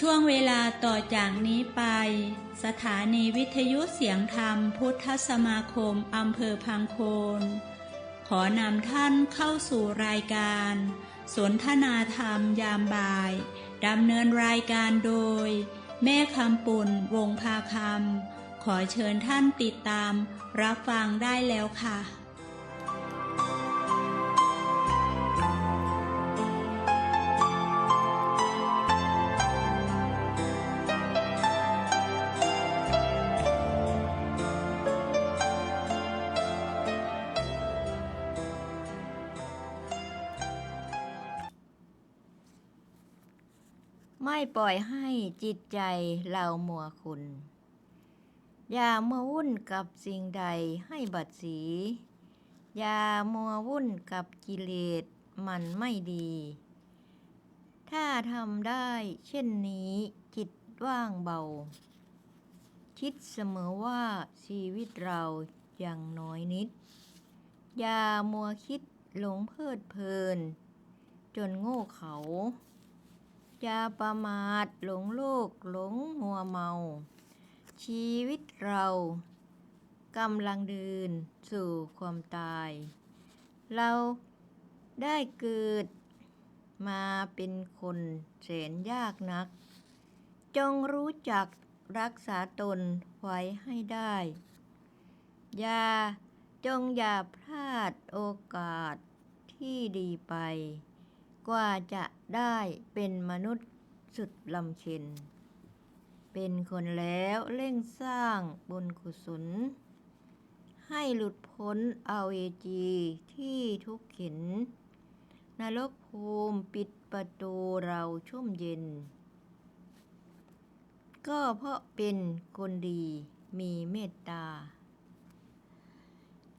ช่วงเวลาต่อจากนี้ไป สถานีวิทยุเสียงธรรมพุทธสมาคมอำเภอพังโคน ขอนำท่านเข้าสู่รายการสนทนาธรรมยามบ่าย ดำเนินรายการโดย แม่คำปุ่น วงศ์พาคำ ขอเชิญท่านติดตามรับฟังได้แล้วค่ะ ไม่ปล่อยให้จิตใจเรามัวขุ่น อย่ามัววุ่นกับสิ่งใดให้บัดสี อย่ามัววุ่นกับกิเลสมันไม่ดี ถ้าทำได้เช่นนี้จิตว่างเบา คิดเสมอว่าชีวิตเรายังน้อยนิด อย่ามัวคิดหลงเพลิดเพลิน จนโง่เขลา อย่าประมาทหลงโลกหลงมัวเมา ชีวิตเรากำลังเดินสู่ความตาย เราได้เกิดมาเป็นคนแสนยากนัก จงรู้จักรักษาตนไว้ให้ได้ อย่า จงอย่าพลาดโอกาสที่ดีไป กว่าจะได้เป็นมนุษย์สุดลำเค็ญ เป็นคนแล้วเร่งสร้างบุญกุศล ให้หลุดพ้นอเวจีที่ทุกข์เข็ญ นรกภูมิปิดประตูเราชุ่มเย็น ก็เพราะเป็นคนดีมีเมตตา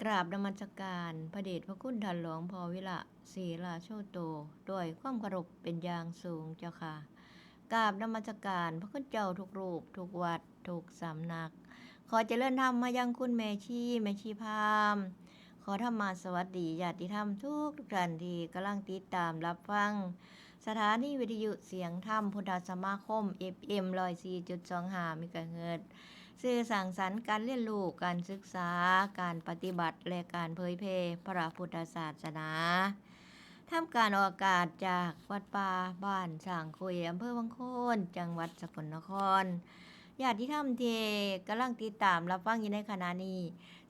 กราบนมัสการพระเดชพระคุณท่านหลวงพ่อวิระเสราโชโต ด้วยความเคารพเป็นอย่างสูงเจ้าค่ะ กราบนมัสการพระคุณเจ้าทุกรูป ทุกวัด ทุกสำนัก ขอเจริญธรรมมายังคุณแม่ชี แม่ชีพราหมณ์ ขอธรรมาสวัสดีญาติธรรมทุกๆท่านที่กำลังติดตามรับฟัง สถานีวิทยุเสียงธรรมพุทธสมาคม เอฟเอ็ม ร้อยสี่จุดสองห้า เมกะเฮิรตซ์ สื่อสร้างสรรค์การเรียนรู้ การศึกษา การปฏิบัติ และการเผยแพร่พระพุทธศาสนา ทำการออกอากาศจากวัดป่าบ้านช้างคุย อำเภอวังโคน จังหวัดสกลนคร ญาติธรรมที่กำลังติดตามรับฟังอยู่ในขณะนี้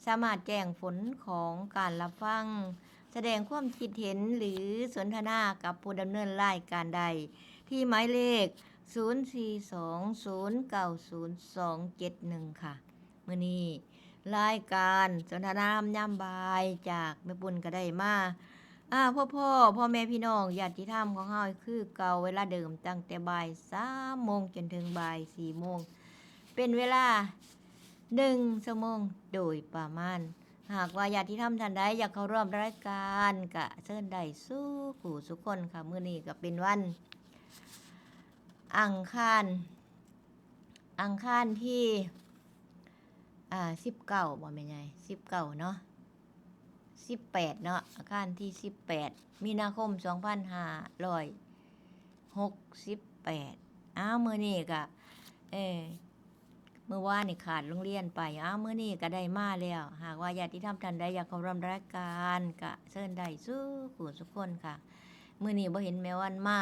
สามารถแจ้งผลของการรับฟัง แสดงความคิดเห็นหรือสนทนากับผู้ดำเนินรายการได้ ที่หมายเลข ศูนย์สี่สองศูนย์เก้าศูนย์สองเจ็ดหนึ่ง ค่ะ มื้อนี้รายการสนทนาธรรมยามบ่ายจากแม่ปุ้นก็ได้มา อ่า พ่อๆ พ่อแม่พี่น้องญาติธรรมของเฮาคือเก่า เวลาเดิมตั้งแต่บ่ายสามโมงจนถึงบ่ายสี่โมง เป็นเวลาหนึ่งชั่วโมงโดยประมาณ หากว่าญาติธรรมท่านใดอยากเข้าร่วมรายการ ก็เชิญได้สู่ผู้สู่คนค่ะ มื้อนี้ก็เป็นวันอังคาร อังคารที่ อ่า สิบเก้า บ่แม่ใหญ่ สิบเก้า เนาะ สิบแปด เนาะ อังคารที่สิบแปด มีนาคม สองพันห้าร้อยหกสิบแปด อ้าว มื้อนี้ก็ เอ่อ มื้อวานนี่ขาดโรงเรียนไป อ้าว มื้อนี้ก็ได้มาแล้ว หากว่าญาติธรรมท่านใดอยากเข้าร่วมรายการ ก็เชิญได้สู่ผู้สู่คนค่ะ มื้อนี้บ่เห็นแม่วันมา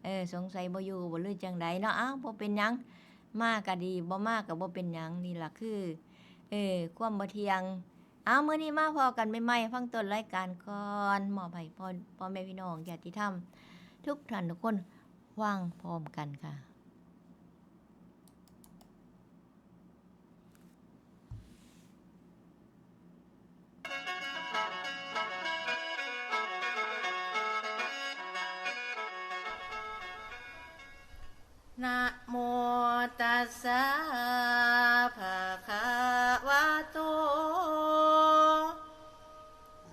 เออ สงสัยบ่อยู่บ่หรือจั่งใดเนาะ อ้าว บ่เป็นหยัง มาก็ดี บ่มาก็บ่เป็นหยัง นี่ล่ะคือ เออ ความบ่เที่ยง อ้าว มื้อนี้มาพ้อกันใหม่ๆ ฟังต้นรายการก่อน มอบให้พ่อ พ่อแม่พี่น้องญาติธรรมทุกท่านทุกคนฟังพร้อมกันค่ะ นะโมตัสสะ ภะคะวะโต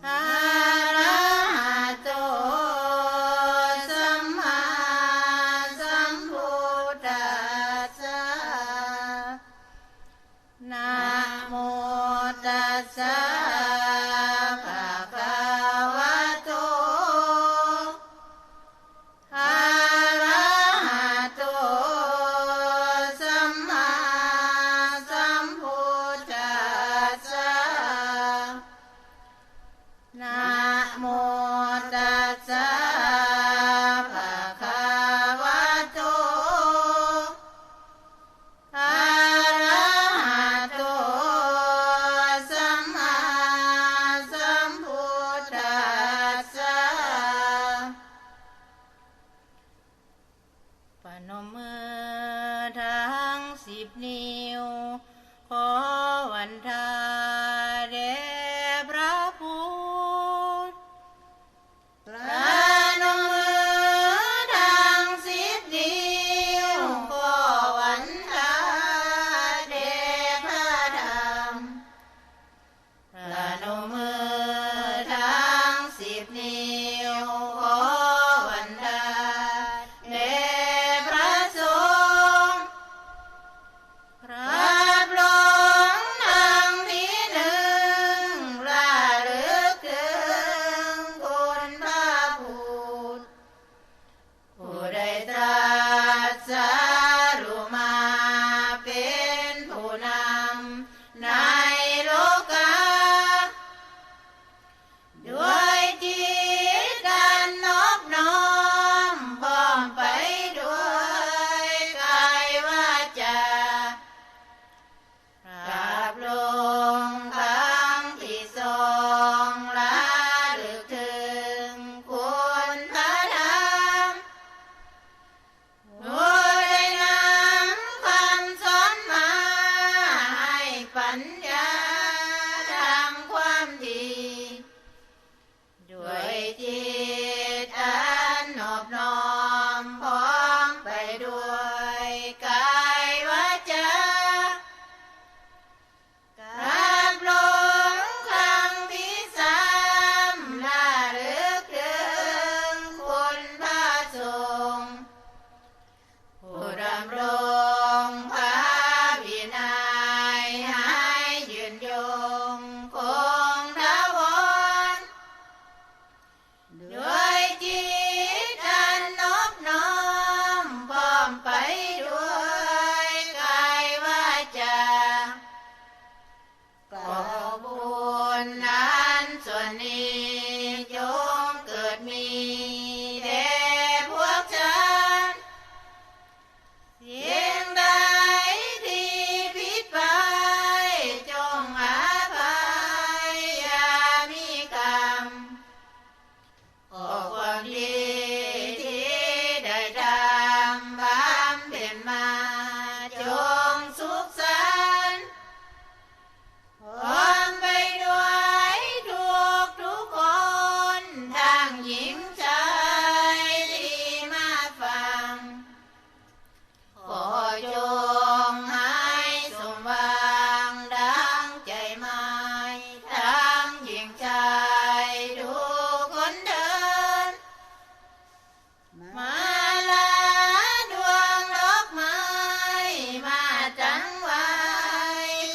อะระหะโต สัมมาสัมพุทธัสสะ นะโมตัสสะ ภะคะวะโต อะระหะโต ວັນທາແດ່ພຣະພຸດ ພຣະນົມມືທັງສິບນິ້ວ ຂໍວັນທາແດ່ພຣະທຳ ພຣະນົມມືທັງສິບນິ້ວ ຂໍວັນທາແດ່ພຣະສົງ ກາບລົງຄັ້ງທີໜຶ່ງ ລະລຶກເຖິງຄຸນພຣະພຸດ ຜູ້ໄດ້ຕຣາດສະລຸມາ ເປັນຜູ້ນຳໃນໂລກາ ດ້ວຍຈິດອັນນອບນ້ອມ ພ້ອມໄປດ້ວຍກາຍວາຈາ ກາບລົງຄັ້ງທີສອງ ລະລຶກເຖິງຄຸນພຣະທຳ ຜູ້ໄດ້ນຳຄຳສອນມາ ໃຫ້ປັນຍາທາງຄວາມດີ ດ້ວຍຈິດອັນນອບນ້ອມ ພ້ອມໄປດ້ວຍກາຍວາຈາ ກາບລົງຄັ້ງທີສາມ ລະລຶກເຖິງຄຸນພຣະສົງ ຜູ້ດຳລົງພຣະວິໄນ ໃຫ້ຍືນຍົງຄົງຖາວອນ ດ້ວຍຈິດອັນນອບນ້ອມ ພ້ອມໄປດ້ວຍກາຍວາຈາ ຂໍບຸນອັນສ່ວນນີ້ ຈົ່ງເກີດມີແດ່ພວກທ່ານ ສິ່ງໃດທີ່ຜິດໄປ ຈົ່ງອະໄພ ຢ່າມີກຳ ຂໍຄວາມດີທີ່ໄດ້ທຳບຳເພັນມາ ຈົ່ງສຸກສັນ ພ້ອມໄປດ້ວຍທຸກໆຄົນ ທັງຍິງຊາຍທີ່ມາຟັງ ຂໍຈົ່ງໃຫ້ສົມຫວັງດັ່ງໃຈໝາຍ ທັງຍິງຊາຍທຸກຄົນເທີ້ນ ມາລາດວງດອກໄມ້ ມາຕັ້ງໄວ້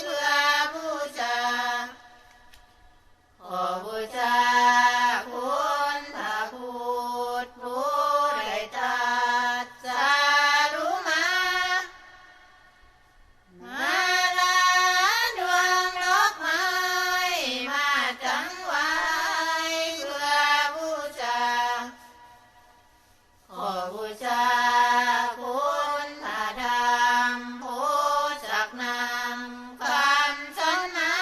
ເພື່ອບູຊາ ຂໍບູຊາຄຸນພຣະພຸດ ຜູ້ໄດ້ຕຣາດສະລຸມາ ມາລາດວງດອກໄມ້ ມາຕັ້ງໄວ້ເພື່ອບູຊາ ຂໍບູຊາຄຸນພຣະທຳ ຜູ້ຊັກນຳຄຳສອນມາ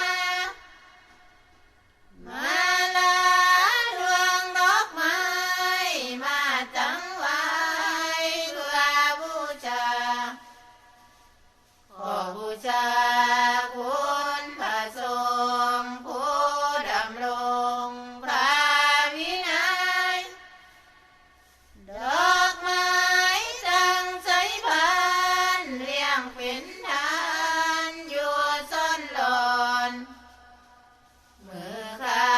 ມາລາດວງດອກໄມ້ ມາຕັ້ງໄວ້ເພື່ອບູຊາ ຂໍບູຊາຄຸນພຣະສົງ ຜູ້ດຳລົງພຣະວິໄນ ດອກໄມ້ຕັ້ງໃສ່ພານ ລ້ຽງເປັນທານຢູ່ຊ້ອນຫຼອນ ມືຂ້າ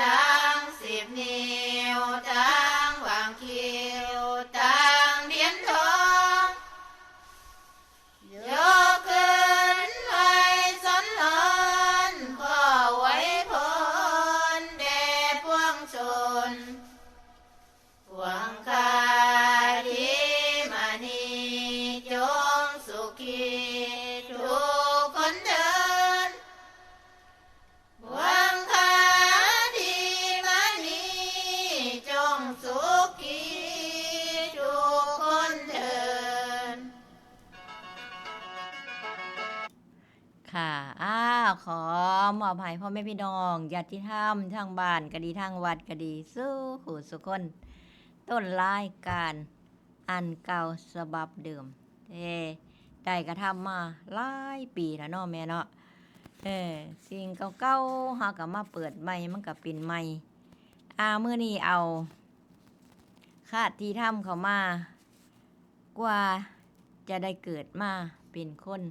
ທັງສິບນິ້ວ ທັງຫວ່າງຄິ້ວ ທັງທຽນທອງ ຍົກຂຶ້ນໄຫວ້ສັນຫຼອນ ຂໍອວຍພອນແດ່ປວງຊົນ ພວງຄາທີ່ມານີ້ ຈົ່ງສຸຂີທຸກຄົນເທີນ ພວງຄາທີ່ມານີ້ ຈົ່ງສຸຂີທຸກຄົນເທີນ. ຄ່ະ ອ້າວ ຂໍມອບໃຫ້ພໍ່ແມ່ພີ່ນ້ອງ ຍາດຕິທຳ ທາງບ້ານກະດີ ທາງວັດກະດີ ສູ່ຜູ້ສູ່ຄົນ ຕົ້ນລາຍການອັນເກົ່າສະບັບເດີມ ແຕ່ໄດ້ກະທຳມາຫຼາຍປີແລ້ວເນາະແມ່ເນາະ. ເອີ ສິ່ງເກົ່າໆ ເຮົາກໍມາເປີດໃໝ່ ມັນກໍເປັນໃໝ່. ອາ ມື້ນີ້ເອົາຄະຕິທຳເຂົ້າມາ ກວ່າຈະໄດ້ເກີດມາເປັນຄົນ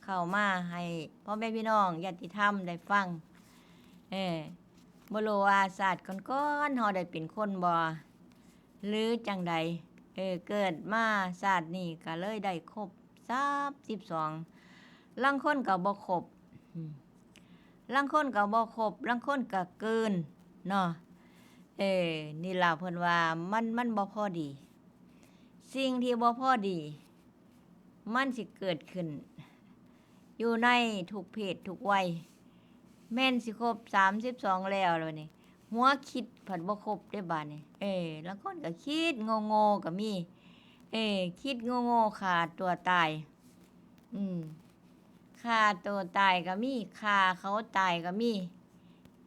ເຂົ້າມາໃຫ້ພໍ່ແມ່ພີ່ນ້ອງຍາດຕິທຳໄດ້ຟັງ. ເອີ ບໍ່ຮູ້ວ່າຊາດກ່ອນໆ ເຮົາໄດ້ເປັນຄົນບໍ່ ຫຼືຈັ່ງໃດ? ເອີ ເກີດມາຊາດນີ້ກໍເລີຍໄດ້ຄົບສາມສິບສອງ ລາງຄົນກໍບໍ່ຄົບ ອືມ ລາງຄົນກໍບໍ່ຄົບ ລາງຄົນກໍເກີນເນາະ. ເອີ ນີ້ລະເພິ່ນວ່າມັນ ມັນບໍ່ພໍດີ. ສິ່ງທີ່ບໍ່ພໍດີ ມັນຊິເກີດຂຶ້ນຢູ່ໃນທຸກເພດທຸກໄວ. ແມ່ນຊິຄົບສາມສິບສອງແລ້ວ ແລ້ວນີ້ ຫົວຄິດພັດບໍ່ຄົບເດ້ບາດນີ້. ເອີ ລາງຄົນກໍຄິດໂງ່ໆກໍມີ ເອີ ຄິດໂງ່ໆຂ້າຕົວຕາຍ ອືມ ຂ້າຕົວຕາຍກໍມີ ຂ້າເຂົາຕາຍກໍມີ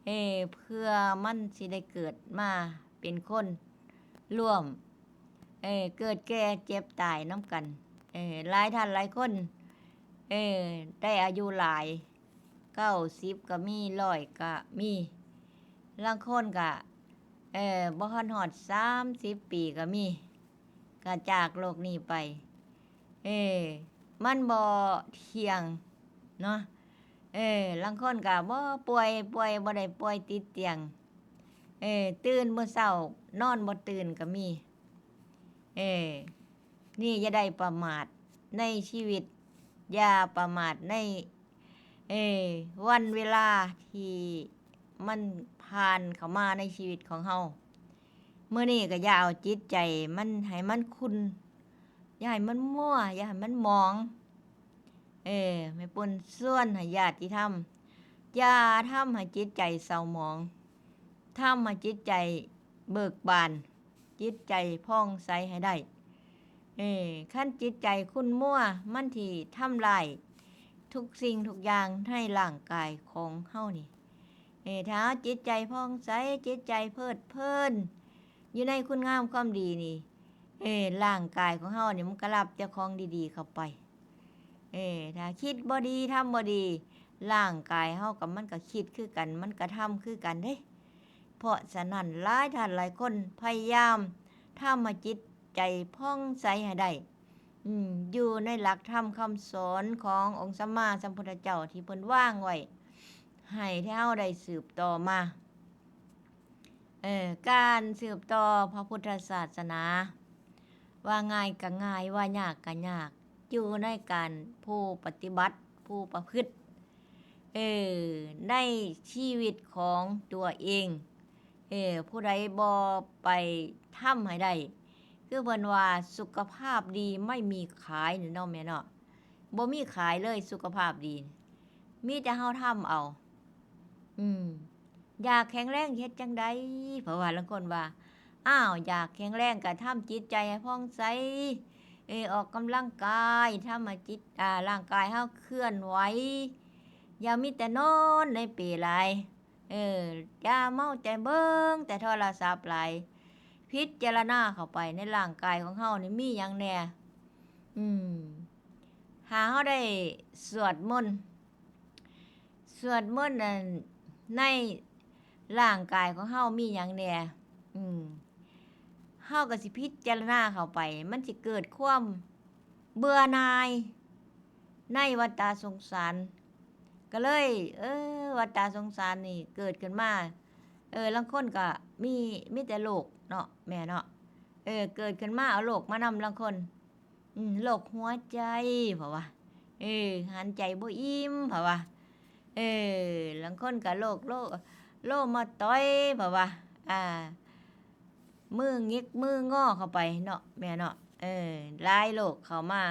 ເອີ ເພື່ອມັນຊິໄດ້ເກີດມາເປັນຄົນຮ່ວມ ເອີ ເກີດແກ່ເຈັບຕາຍນຳກັນ. ເອີ ຫຼາຍທ່ານຫຼາຍຄົນ ເອີ ໄດ້ອາຍຸຫຼາຍ ເກົ້າສິບກໍມີ ຮ້ອຍກໍມີ ລາງຄົນກໍ ເອີ ບໍ່ທັນຮອດສາມສິບປີກໍມີ ກໍຈາກໂລກນີ້ໄປ. ເອີ ມັນບໍ່ທ່ຽງເນາະ. ເອີ ລາງຄົນກໍບໍ່ປ່ວຍ ປ່ວຍ ບໍ່ໄດ້ປ່ວຍຕິດຕຽງ ເອີ ຕື່ນມື້ເຊົ້ານອນບໍ່ຕື່ນກໍມີ. ເອີ ນີ້ຢ່າໄດ້ປະໝາດໃນຊີວິດ ຢ່າປະໝາດໃນ ເອີ ວັນເວລາທີ່ມັນຜ່ານເຂົ້າມາໃນຊີວິດຂອງເຮົາ. ມື້ນີ້ກໍຢ່າເອົາຈິດໃຈມັນໃຫ້ມັນຂຸ່ນ ຢ່າໃຫ້ມັນມົວ ຢ່າໃຫ້ມັນໝອງ. ເອີ ແມ່ປຸນຊວນໃຫ້ຍາດຕິທຳ ຢ່າທຳໃຫ້ຈິດໃຈເສົ້າໝອງ ທຳໃຫ້ຈິດໃຈເບີກບານ ຈິດໃຈຜ່ອງໃສໃຫ້ໄດ້. ເອີ ຄັນຈິດໃຈຂຸ່ນມົວ ມັນຊິທຳລາຍທຸກສິ່ງທຸກຢ່າງໃນຮ່າງກາຍຂອງເຮົານີ້. ເອີ ຖ້າເຮົາຈິດໃຈຜ່ອງໃສ ຈິດໃຈເພີດເພີນຢູ່ໃນຄຸນງາມຄວາມດີນີ້ ເອີ ຮ່າງກາຍຂອງເຮົານີ້ມັນກໍຮັບແຕ່ຂອງດີໆເຂົ້າໄປ. ເອີ ຖ້າຄິດບໍ່ດີ ທຳບໍ່ດີ ຮ່າງກາຍເຮົາກໍ ມັນກໍຄິດຄືກັນ ມັນກໍທຳຄືກັນເດ້. ເພາະສະນັ້ນ ຫຼາຍທ່ານຫຼາຍຄົນພະຍາຍາມທຳໃຫ້ຈິດໃຈຜ່ອງໃສໃຫ້ໄດ້ ອືມ ຢູ່ໃນຫຼັກທຳຄຳສອນຂອງອົງສຳມາສຳພຸດທະເຈົ້າ ທີ່ເພິ່ນວາງໄວ້ໃຫ້ເຮົາໄດ້ສືບຕໍ່ມາ. ເອີ ການສືບຕໍ່ພະພຸດທະສາສະໜາ ວ່າງ່າຍກໍງ່າຍ ວ່າຍາກກໍຍາກ ຢູ່ໃນການຜູ້ປະຕິບັດ ຜູ້ປະພຶດ ເອີ ໃນຊີວິດຂອງຕົວເອງ. ເອີ ຜູ້ໃດບໍ່ໄປທຳໃຫ້ໄດ້ ຄືເພິ່ນວ່າ ສຸຂະພາບດີໄມ່ມີຂາຍນີ້ເນາະແມ່ເນາະ ບໍ່ມີຂາຍເລີຍສຸຂະພາບດີ ມີແຕ່ເຮົາທຳເອົາ. ອືມ ຢາກແຂງແຮງເຮັດຈັ່ງໃດ? ເພາະວ່າລາງຄົນວ່າ ອ້າວ ຢາກແຂງແຮງກໍທຳຈິດໃຈໃຫ້ຜ່ອງໃສ ເອີ ອອກກຳລັງກາຍ ທຳໃຫ້ຈິດ ອາ ຮ່າງກາຍເຮົາເຄື່ອນໄຫວ ຢ່າມີແຕ່ນອນໃນເປຫຼາຍ ເອີ ຢ່າເມົາແຕ່ເບິ່ງແຕ່ໂທລະສັບຫຼາຍ ພິຈາລະນາເຂົ້າໄປໃນຮ່າງກາຍຂອງເຮົານີ້ມີຫຍັງແດ່. ອືມ ຖ້າເຮົາໄດ້ສວດມົນ ສວດມົນນັ້ນ ໃນຮ່າງກາຍຂອງເຮົາມີຫຍັງແດ່ ອືມ ເຮົາກໍຊິພິຈາລະນາເຂົ້າໄປ ມັນຊິເກີດຄວາມເບື່ອໜ່າຍໃນວັດຕະສົງສານ ກໍເລີຍ ເອີ ວັດຕະສົງສານນີ້ເກີດຂຶ້ນມາ ເອີ ລາງຄົນກໍມີ ມີແຕ່ໂລກເນາະ ແມ່ເນາະ ເອີ ເກີດຂຶ້ນມາເອົາໂລກມານຳ ລາງຄົນ ອືມ ໂລກຫົວໃຈ ເພາະວ່າ ເອີ ຫັນໃຈບໍ່ອີ່ມ ເພາະວ່າ ເອີ ລາງຄົນກໍໂລກ ໂລ ໂລມາຕອຍ ເພາະວ່າ ອາ ມືຫງິກມືງໍເຂົ້າໄປເນາະ ແມ່ເນາະ ເອີ ຫຼາຍໂລກເຂົ້າມາ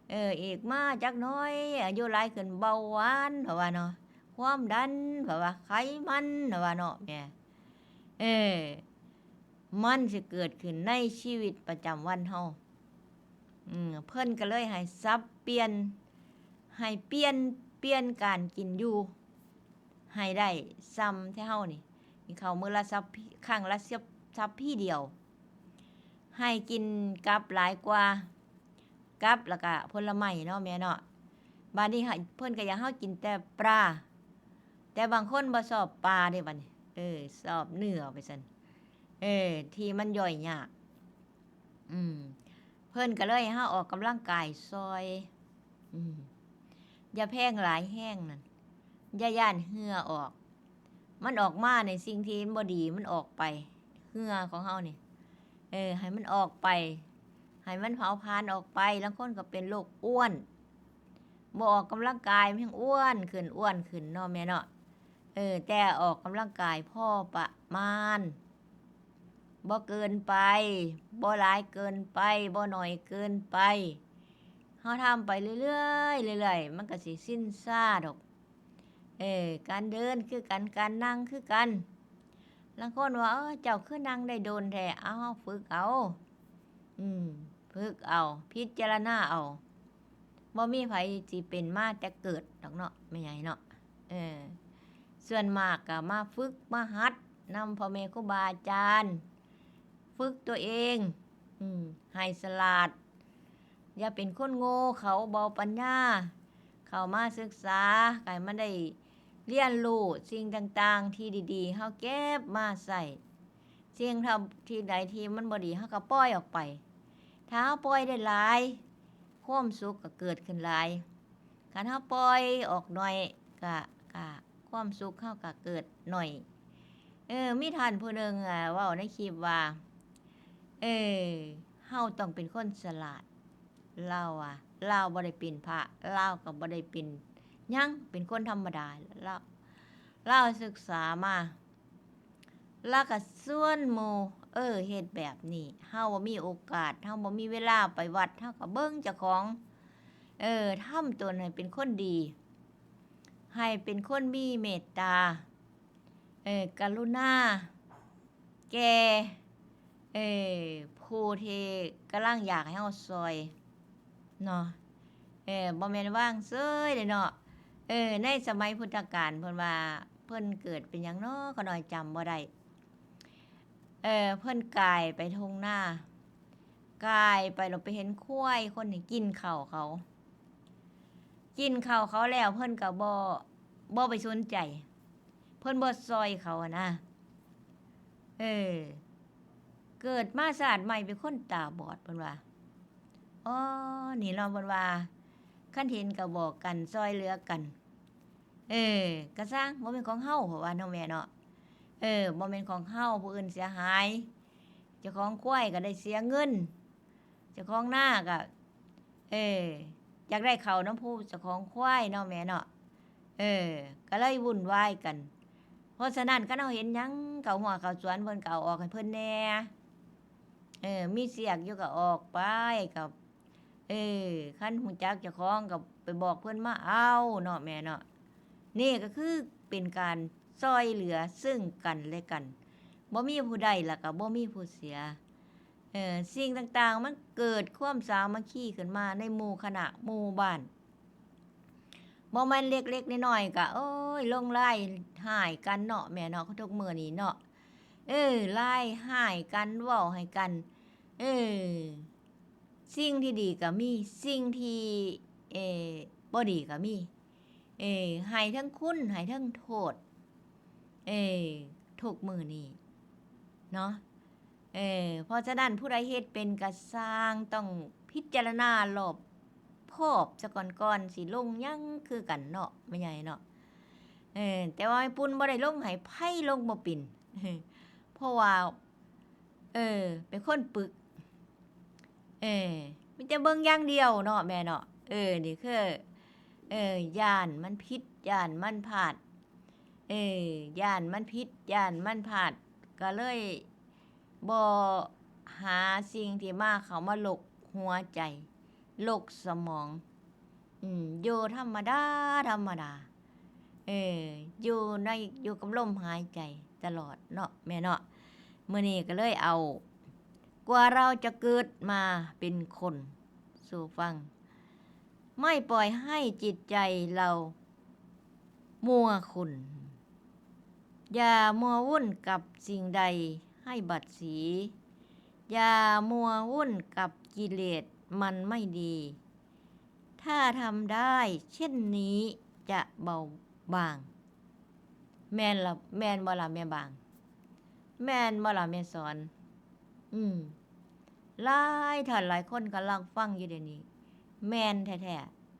ເອີ ອີກມາຈັກໜ້ອຍ ອາຍຸຫຼາຍຂຶ້ນ ເບົາຫວານ ເພາະວ່າເນາະ ຄວາມດັນ ເພາະວ່າ ໄຂມັນ ເພາະວ່າເນາະ ແມ່ ເອີ ມັນຊິເກີດຂຶ້ນໃນຊີວິດປະຈຳວັນເຮົາ ອືມ ເພິ່ນກໍເລີຍໃຫ້ສັບປ່ຽນ ໃຫ້ປ່ຽນ ປ່ຽນການກິນຢູ່ໃຫ້ໄດ້ ຊ່ຳແທ້ເຮົານີ້ ກິນເຂົ້າມື້ລະສັບ ຄັ້ງລະສັບ ສັບພີດຽວ ໃຫ້ກິນກັບຫຼາຍກວ່າ ກັບ ແລ້ວກະຜົນລະໄມ້ເນາະແມ່ເນາະ ບາດນີ້ເຮົາ ເພິ່ນກໍຢາກໃຫ້ເຮົາກິນແຕ່ປາ ແຕ່ບາງຄົນບໍ່ຊອບປາເດ້ບາດນີ້ ເອີ ຊອບເນື້ອໄປຊັ້ນ ເອີ ທີ່ມັນຍ່ອຍຍາກ ອືມ ເພິ່ນກໍເລີຍໃຫ້ເຮົາອອກກຳລັງກາຍຊ່ອຍ ອືມ ຢ່າແພງຫຼາຍແຮງນັ້ນ ຢ່າຢ້ານເຫື່ອອອກ ມັນອອກມາໃນສິ່ງທີ່ມັນບໍ່ດີ ມັນອອກໄປ ເຫື່ອຂອງເຮົານີ້ ເອີ ໃຫ້ມັນອອກໄປ ໃຫ້ມັນເຜົາຜານອອກໄປ ລາງຄົນກໍເປັນໂລກອ້ວນ ບໍ່ອອກກຳລັງກາຍ ມັນຍັງອ້ວນຂຶ້ນ ອ້ວນຂຶ້ນເນາະແມ່ເນາະ ເອີ ແຕ່ອອກກຳລັງກາຍພໍປະມານ ບໍ່ເກີນໄປ ບໍ່ຫຼາຍເກີນໄປ ບໍ່ໜ້ອຍເກີນໄປ ເຮົາທຳໄປເລື້ອຍໆ ເລື້ອຍໆ ມັນກໍຊິຊິນຊາດອກ ເອີ ການເດີນຄືກັນ ການນັ່ງຄືກັນ ລາງຄົນວ່າ ເອີ ເຈົ້າຄືນັ່ງໄດ້ດົນແທ້ ເອົາ ເຮົາຝຶກເອົາ ອືມ ຝຶກເອົາ ພິຈາລະນາເອົາ ບໍ່ມີໃຜຊິເປັນມາແຕ່ເກີດດອກເນາະ ແມ່ໃຫຍ່ເນາະ ເອີ ສ່ວນມາກກໍມາຝຶກມາຫັດນຳພໍ່ແມ່ຄູບາອາຈານ ຝຶກຕົວເອງ ອືມ ໃຫ້ສະຫຼາດ ຢ່າເປັນຄົນໂງ່ເຂົາ ບໍ່ປັນຍາ ເຂົ້າມາສຶກສາ ໃຫ້ມັນໄດ້ ຮຽນຮູ້ສິ່ງຕ່າງໆທີ່ດີໆ ເຮົາເກັບມາໃຊ້ ສິ່ງທີ່ໃດທີ່ມັນບໍ່ດີ ເຮົາກໍປ່ອຍອອກໄປ ຖ້າເຮົາປ່ອຍໄດ້ຫຼາຍ ຄວາມສຸກກໍເກີດຂຶ້ນຫຼາຍ ຄັນເຮົາປ່ອຍອອກໜ້ອຍ ກະ ກະ ຄວາມສຸກເຮົາກະເກີດໜ້ອຍ ເອີ ມີທ່ານຜູ້ໜຶ່ງ ອາ ເວົ້າໃນຄລິບວ່າ ເອີ ເຮົາຕ້ອງເປັນຄົນສະຫຼາດ ລາວວ່າ ລາວບໍ່ໄດ້ເປັນພະ ລາວກໍບໍ່ໄດ້ເປັນຫຍັງ ເປັນຄົນທຳມະດາ ລາວ ລາວສຶກສາມາ ລາວກໍຊວນໝູ່ ເອີ ເຮັດແບບນີ້ ເຮົາບໍ່ມີໂອກາດ ເຮົາບໍ່ມີເວລາໄປວັດ ເຮົາກໍເບິ່ງເຈົ້າຂອງ ເອີ ທຳຕົນໃຫ້ເປັນຄົນດີ ໃຫ້ເປັນຄົນມີເມດຕາ ເອີ ກະລຸນາ ແກ່ ເອີ ຜູ້ທີ່ກຳລັງຢາກໃຫ້ເຮົາຊ່ອຍເນາະ ເອີ ບໍ່ແມ່ນວາງເສີຍເດ້ເນາະ ເອີ ໃນສະໄໝພຸດທະການເພິ່ນວ່າ ເພິ່ນເກີດເປັນຫຍັງເນາະ ຂ້ານ້ອຍຈຳບໍ່ໄດ້ ເອີ ເພິ່ນກາຍໄປທົ່ງນາ ກາຍໄປແລ້ວໄປເຫັນຄວາຍຄົນນີ້ກິນເຂົ້າເຂົາ ກິນເຂົ້າເຂົາແລ້ວເພິ່ນກໍບໍ່ ບໍ່ໄປສົນໃຈ ເພິ່ນບໍ່ຊ່ອຍເຂົາຫັ້ນນະ ເອີ ເກີດມາຊາດໃໝ່ເປັນຄົນຕາບອດ ເພິ່ນວ່າ ອໍ ນີ້ເນາະ ເພິ່ນວ່າ ຄັນເຫັນກໍບອກກັນ ຊ່ອຍເຫຼືອກັນ ເອີ ກະຊ່າງ ບໍ່ແມ່ນຂອງເຮົາ ເພິ່ນວ່າເນາະແມ່ເນາະ ເອີ ບໍ່ແມ່ນຂອງເຮົາ ຜູ້ອື່ນເສຍຫາຍ ເຈົ້າຂອງຄວາຍກໍໄດ້ເສຍເງິນ ເຈົ້າຂອງນາກໍ ເອີ ຢາກໄດ້ເຂົ້ານຳຜູ້ເຈົ້າຂອງຄວາຍເນາະແມ່ເນາະ ເອີ ກໍເລີຍວຸ້ນວາຍກັນ ເພາະສະນັ້ນ ຄັນເຮົາເຫັນຫຍັງເຂົ້າຮົ້ວເຂົ້າສວນ ເພິ່ນກໍເອົາອອກໃຫ້ເພິ່ນແດ່ ເອີ ມີຊຽກຢູ່ກໍອອກໄປ ກໍ ເອີ ຄັນຮູ້ຈັກເຈົ້າຂອງກໍໄປບອກເພິ່ນມາເອົາເນາະແມ່ເນາະ ນີ້ກໍຄືເປັນການຊ່ອຍເຫຼືອເຊິ່ງກັນແລະກັນ ບໍ່ມີຜູ້ໄດ້ ແລ້ວກໍບໍ່ມີຜູ້ເສຍ ເອີ ສິ່ງຕ່າງໆ ມັນເກີດຄວາມສາມັກຄີຂຶ້ນມາໃນໝູ່ຄະນະໝູ່ບ້ານ ບໍ່ແມ່ນເລັກໆນ້ອຍໆ ກໍ ໂອ້ຍ ລົງລາຍຮ້າຍກັນເນາະແມ່ເນາະ ທຸກມື້ນີ້ເນາະ ເອີ ລາຍຮ້າຍກັນ ເວົ້າໃຫ້ກັນ ເອີ ສິ່ງທີ່ດີກໍມີ ສິ່ງທີ່ ເອີ ບໍ່ດີກໍມີ ເອີ ໃຫ້ເຖິງຄຸນ ໃຫ້ເຖິງໂທດ ເອີ ທຸກມື້ນີ້ເນາະ ເອີ ເພາະສະນັ້ນ ຜູ້ໃດເຮັດເປັນກໍຊ່າງ ຕ້ອງພິຈາລະນາລອບຄອບສາກ່ອນ ກ່ອນຊິລົງຫຍັງຄືກັນເນາະ ແມ່ໃຫຍ່ເນາະ ເອີ ແຕ່ວ່າແມ່ປຸນບໍ່ໄດ້ລົງໃຫ້ໃຜ ລົງບໍ່ເປັນ ເພາະວ່າ ເອີ ເປັນຄົນປຶກ ເອີ ມີແຕ່ເບິ່ງຢ່າງດຽວເນາະແມ່ເນາະ ເອີ ນີ້ຄື ເອີ ຢ້ານມັນຜິດ ຢ້ານມັນພາດ ເອີ ຢ້ານມັນຜິດ ຢ້ານມັນພາດ ກໍເລີຍບໍ່ຫາສິ່ງທີ່ມາ ເຂົ້າມາລົກຫົວໃຈ ລົກສະໝອງ ອືມ ຢູ່ທຳມະດາ ທຳມະດາ ເອີ ຢູ່ໃນ ຢູ່ກັບລົມຫາຍໃຈຕະຫຼອດເນາະແມ່ເນາະ ມື້ນີ້ກໍເລີຍເອົາ ກວ່າເຮົາຈະເກີດມາເປັນຄົນ ສູ່ຟັງ ໄມ່ປ່ອຍໃຫ້ຈິດໃຈເຮົາມົວຄຸນ ຢ່າມົວວຸ້ນກັບສິ່ງໃດໃຫ້ບັດສີ ຢ່າມົວວຸ້ນກັບກິເລດມັນໄມ່ດີ ທ ຖ້າທຳໄດ້ເຊັ່ນນີ້ຈະເບົາບາງ. ແມ່ນລະ ແມ່ນບໍ່ລະແມ່ບາງ? ແມ່ນບໍ່ລະແມ່ສອນ? ອືມ ຫຼາຍທ່ານຫຼາຍຄົນກຳລັງຟັງຢູ່ດຽວນີ້ ແມ່ນແທ້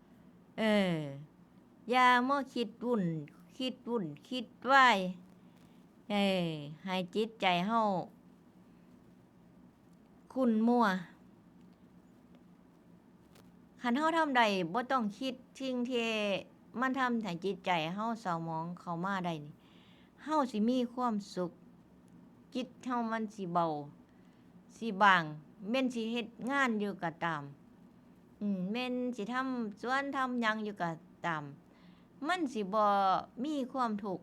ໆ. ເອີ ຢ່າມາຄິດວຸ່ນ ຄິດວຸ່ນຄິດວາຍ ເອີ ໃຫ້ຈິດໃຈເຮົາຂຸ້ນມົວ. ຄັນເຮົາທຳໄດ້ ບໍ່ຕ້ອງຄິດສິ່ງທີ່ມັນທຳໃຫ້ຈິດໃຈເຮົາເສົ້າໝອງເຂົ້າມາໄດ້ນີ້ ເຮົາຊິມີຄວາມສຸກ, ຈິດເຮົາມັນຊິເບົາ ຊິບາງ, ແມ່ນຊິເຮັດງານຢູ່ກໍຕາມ, ອືມ ແມ່ນຊິທຳສວນທຳຫຍັງຢູ່ກໍຕາມ, ມັນຊິບໍ່ມີຄວາມທຸກ,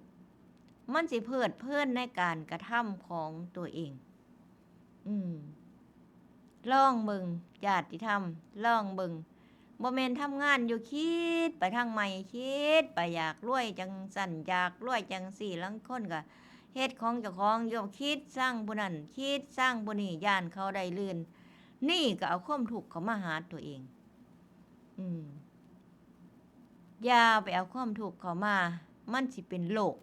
ມັນຊິເພີດເພີນໃນການກະທຳຂອງຕົວເອງ. ອືມ ລອງເບິ່ງ ຍາດຕິທຳ ລອງເບິ່ງ. ບໍ່ແມ່ນທຳງານຢູ່ ຄິດໄປທາງໃໝ່ ຄິດໄປ ຢາກລວຍຈັ່ງຊັ້ນ ຢາກລວຍຈັ່ງຊີ້. ລາງຄົນກໍເຮັດຂອງເຈົ້າຂອງຢູ່ ຄິດຊັງຜູ້ນັ້ນ ຄິດຊັງຜູ້ນີ້ ຢ້ານເຂົາໄດ້ລື່ນ. ນີ້ກໍເອົາຄວາມທຸກເຂົ້າມາຫາຕົວເອງ. ອືມ ຢ່າໄປເອົາຄວາມທຸກເຂົ້າມາ ມັນຊິເປັນໂລກ.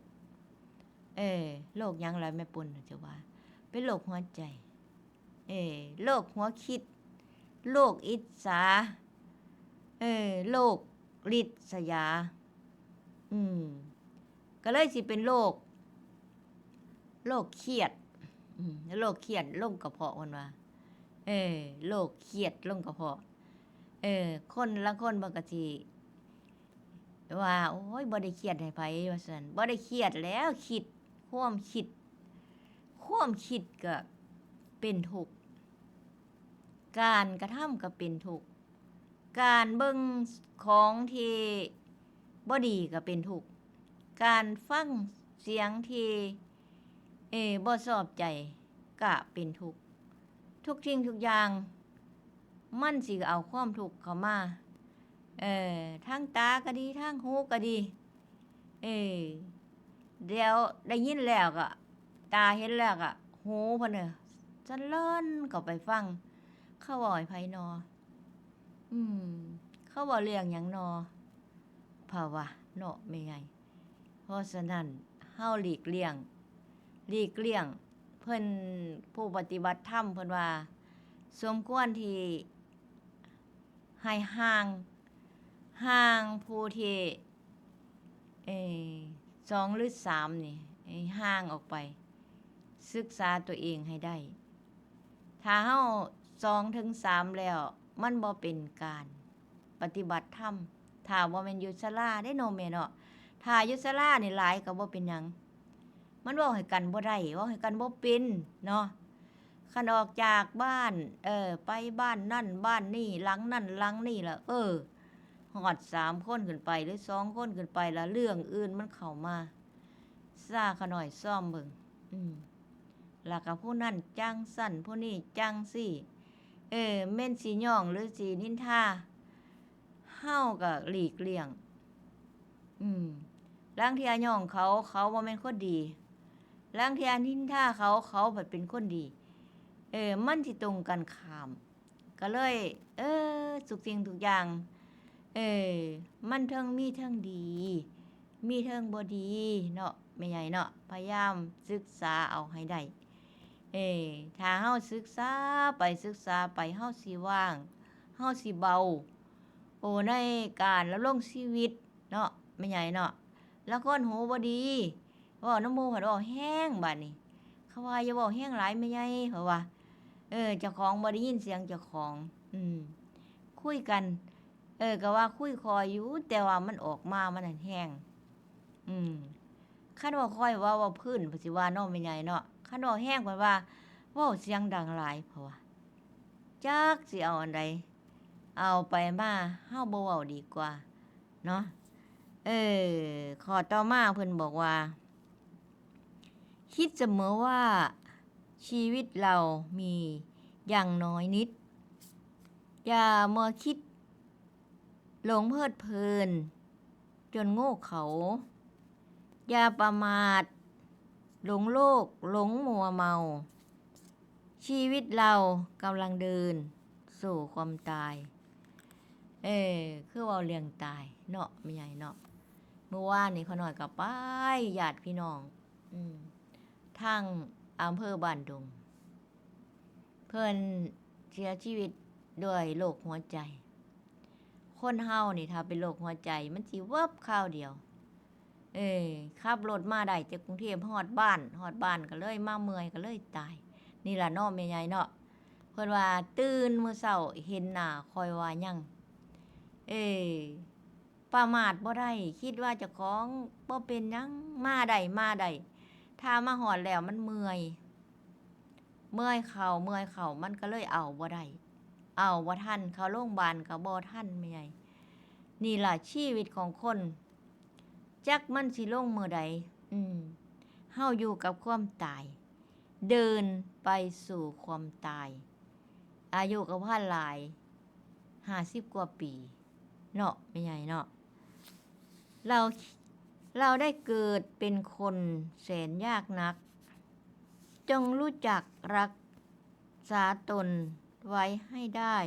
ເອີ ໂລກຫຍັງລະແມ່ປຸນ ຈະວ່າ ເປັນໂລກຫົວໃຈ, ເອີ ໂລກຫົວຄິດ, ໂລກອິດສາ, ເອີ ໂລກລິດສະຢາ. ອືມ ກໍເລີຍຊິເປັນໂລກ ໂລກຄຽດ, ອືມ ໂລກຄຽດລົງກະເພາະ ເພິ່ນວ່າ. ເອີ ໂລກຄຽດລົງກະເພາະ. ເອີ ຄົນລາງຄົນເພິ່ນກໍຊິວ່າ ໂອ້ຍ ບໍ່ໄດ້ຄຽດໃຫ້ໃຜ ວ່າຊັ້ນ. ບໍ່ໄດ້ຄຽດແລ້ວ ຄິດ ຄວາມຄິດ ຄວາມຄິດກໍເປັນທຸກ, ການກະທຳກໍເປັນທຸກ, ການເບິ່ງຂອງທີ່ບໍ່ດີກໍເປັນທຸກ, ການຟັງສຽງທີ່ ເອີ ບໍ່ຊອບໃຈກະເປັນທຸກ. ທຸກສິ່ງທຸກຢ່າງມັນຊິເອົາຄວາມທຸກເຂົ້າມາ. ເອີ ທາງຕາກໍດີ ທາງຫູກໍດີ. ເອີ ດຽວໄດ້ຍິນແລ້ວກໍ ຕາເຫັນແລ້ວກໍ ຫູເພິ່ນ ເອີ ສະເຫຼີນເຂົ້າໄປຟັງ ເຂົາເວົ້າໃຫ້ໃຜນໍ? ອືມ ເຂົາເວົ້າເລື່ອງຫຍັງນໍ? ພະວ່າເນາະແມ່ໃຫຍ່. ເພາະສະນັ້ນ ເຮົາຫຼີກລ່ຽງ ຫຼີກລ່ຽງ. ເພິ່ນ ຜູ້ປະຕິບັດທຳເພິ່ນວ່າ ສົມຄວນທີ່ ໃຫ້ຫ່າງ ຫ່າງຜູ້ທີ່ ເອີ ສອງ ຫຼື ສາມ ນີ້ ໃຫ້ຫ່າງອອກໄປ ສຶກສາຕົວເອງໃຫ້ໄດ້. ຖ້າເຮົາ ສອງ ເຖິງ ສາມ ແລ້ວ ມັນບໍ່ເປັນການປະຕິບັດທຳ. ຖ້າບໍ່ແມ່ນຢູ່ສາລາເດ້ເນາະແມ່ເນາະ, ຖ້າຢູ່ສາລານີ້ຫຼາຍກໍບໍ່ເປັນຫຍັງ. ມັນເວົ້າໃຫ້ກັນບໍ່ໄດ້ ເວົ້າໃຫ້ກັນບໍ່ເປັນເນາະ. ຄັນອອກຈາກບ້ານ ເອີ ໄປບ້ານນັ້ນບ້ານນີ້ ຫຼັງນັ້ນຫຼັງນີ້ລະ ເອີ ຮອດສາມຄົນຂຶ້ນໄປ ຫຼື ສອງຄົນຂຶ້ນໄປລະ ເລື່ອງອື່ນມັນເຂົ້າມາ ຊາຂະໜ້ອຍຊອມເບິ່ງ. ອືມ ລະກະຜູ້ນັ້ນຈັ່ງຊັ້ນ ຜູ້ນີ້ຈັ່ງຊີ້. ເອີ ແມ່ນຊິຍ້ອງ ຫຼື ຊິນິນທາ ເຮົາກໍຫຼີກລ່ຽງ. ອືມ ລາງເທື່ອຍ້ອງເຂົາ ເຂົາບໍ່ແມ່ນຄົນດີ, ລາງເທື່ອນິນທາເຂົາ ເຂົາພັດເປັນຄົນດີ. ເອີ ມັນຊິຕົງກັນຂ້າມ. ກໍເລີຍ ເອີ ທຸກສິ່ງທຸກຢ່າງ ເອີ ມັນເທິງມີເທິງດີ ມີເທິງບໍ່ດີເນາະ ແມ່ໃຫຍ່ເນາະ. ພະຍາຍາມສຶກສາເອົາໃຫ້ໄດ້. ເອີ ຖ້າເຮົາສຶກສາໄປ ສຶກສາໄປ ເຮົາຊິວ່າງ ເຮົາຊິເບົາ ໂອ ໃນການດຳລົງຊີວິດເນາະ ແມ່ໃຫຍ່ເນາະ. ລາງຄົນຫູບໍ່ດີ ເວົ້ານຳໝູ່ພັດເວົ້າແຮງ ບາດນີ້ເຂົາວ່າ ຢ່າເວົ້າແຮງຫຼາຍແມ່ໃຫຍ່ ເຂົາວ່າ. ເອີ ເຈົ້າຂອງບໍ່ໄດ້ຍິນສຽງເຈົ້າຂອງ. ອືມ ຄຸຍກັນ ເອີ ກໍວ່າຄຸຍຄ່ອຍຢູ່ ແຕ່ວ່າມັນອອກມາມັນຫັ້ນແຮງ. ອືມ ຄັນເວົ້າຄ່ອຍ ເວົ້າ ເວົ້າພື້ນ ເພິ່ນຊິວ່າເນາະ ແມ່ໃຫຍ່ເນາະ. ຄັນເວົ້າແຮງ ເພິ່ນວ່າເວົ້າສຽງດັງຫຼາຍ ເພິ່ນວ່າ. ຈັກຊິເອົາອັນໃດ ເອົາໄປມາ ເຮົາບໍ່ເວົ້າດີກວ່າເນາະ. ເອີ ຂໍ້ຕໍ່ມາເພິ່ນບອກວ່າ ຄິດສະເໝີວ່າຊີວິດເຮົາມີຢ່າງໜ້ອຍນິດ. ຢ່າມັວຄິດຫຼົງເພີດເພີນຈົນໂງ່ເຂົາ. ຢ່າປະໝາດຫຼົງໂລກ ຫຼົງມົວເມົາ. ຊີວິດເຮົາກຳລັງເດີນສູ່ຄວາມຕາຍ. ເອີ ຄືເວົ້າເລື່ອງຕາຍເນາະ ແມ່ໃຫຍ່ເນາະ. ມື້ວານນີ້ຂ້ານ້ອຍກໍໄປ ຍາດພີ່ນ້ອງ ອືມ ທາງອຳເພີບ້ານດຸງ ເພິ່ນເສຍຊີວິດດ້ວຍໂລກຫົວໃຈ. ຄົນເຮົານີ້ຖ້າເປັນໂລກຫົວໃຈ ມັນຊິວຶບຄາວດຽວ. ເອີ ຂັບລົດມາໄດ້ແຕ່ກຸງເທບ ຮອດບ້ານ ຮອດບ້ານກໍເລີຍມາເມື່ອຍ ກໍເລີຍຕາຍ. ນີ້ລະເນາະ ແມ່ໃຫຍ່ເນາະ. ເພິ່ນວ່າຕື່ນມື້ເຊົ້າເຫັນໜ້າ ຂ້ອຍວ່າຍັງ ເອີ ປະໝາດບໍ່ໄດ້ ຄິດວ່າເຈົ້າຂອງບໍ່ເປັນຫຍັງ ມາໄດ້ ມາໄດ້ ຖ້າມາຮອດແລ້ວມັນເມື່ອຍ ເມື່ອຍເຂົ້າ ເມື່ອຍເຂົ້າ ມັນກໍເລີຍເອົາບໍ່ໄດ້ ເອົາບໍ່ທັນ ເຂົ້າໂລງບານກໍບໍ່ທັນ ແມ່ໃຫຍ່. ນີ້ລະຊີວິດຂອງຄົນ ຈັກມັນຊິລົງມື້ໃດ. ອືມ ເຮົາຢູ່ກັບຄວາມຕາຍ ເດີນໄປສູ່ຄວາມຕາຍ ອາຍຸກໍບໍ່ທັນຫຼາຍ ຫ້າສິບກວ່າປີເນາະ ແມ່ໃຫຍ່ເນາະ. ເຮົາ ເຮົາໄດ້ເກີດເປັນຄົນແສນຍາກໜັກ ຈົ່ງຮູ້ຈັກຮັກສາຕົນໄວ້ໃຫ້ໄດ້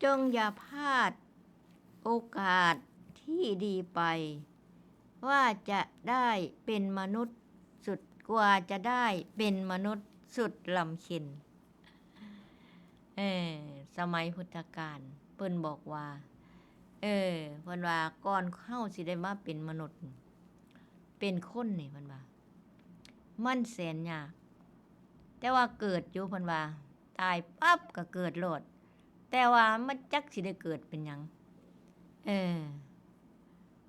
ຈົ່ງຢ່າພາດໂອກາດທີ່ດີໄປ ວ່າຈະໄດ້ເປັນມະນຸດສຸດ ກວ່າຈະໄດ້ເປັນມະນຸດສຸດລຳເຄັນ. ເອີ ສະໄໝພຸດທະການເພິ່ນບອກວ່າ ເອີ ເພິ່ນວ່າກ່ອນເຮົາຊິໄດ້ມາເປັນມະນຸດ ເປັນຄົນນີ້ ເພິ່ນວ່າມັນແສນຍາກ ແຕ່ວ່າເກີດຢູ່ ເພິ່ນວ່າຕາຍປັບກໍເກີດໂລດ ແຕ່ວ່າມັນຈັກຊິໄດ້ເກີດເປັນຫຍັງ. ເອີ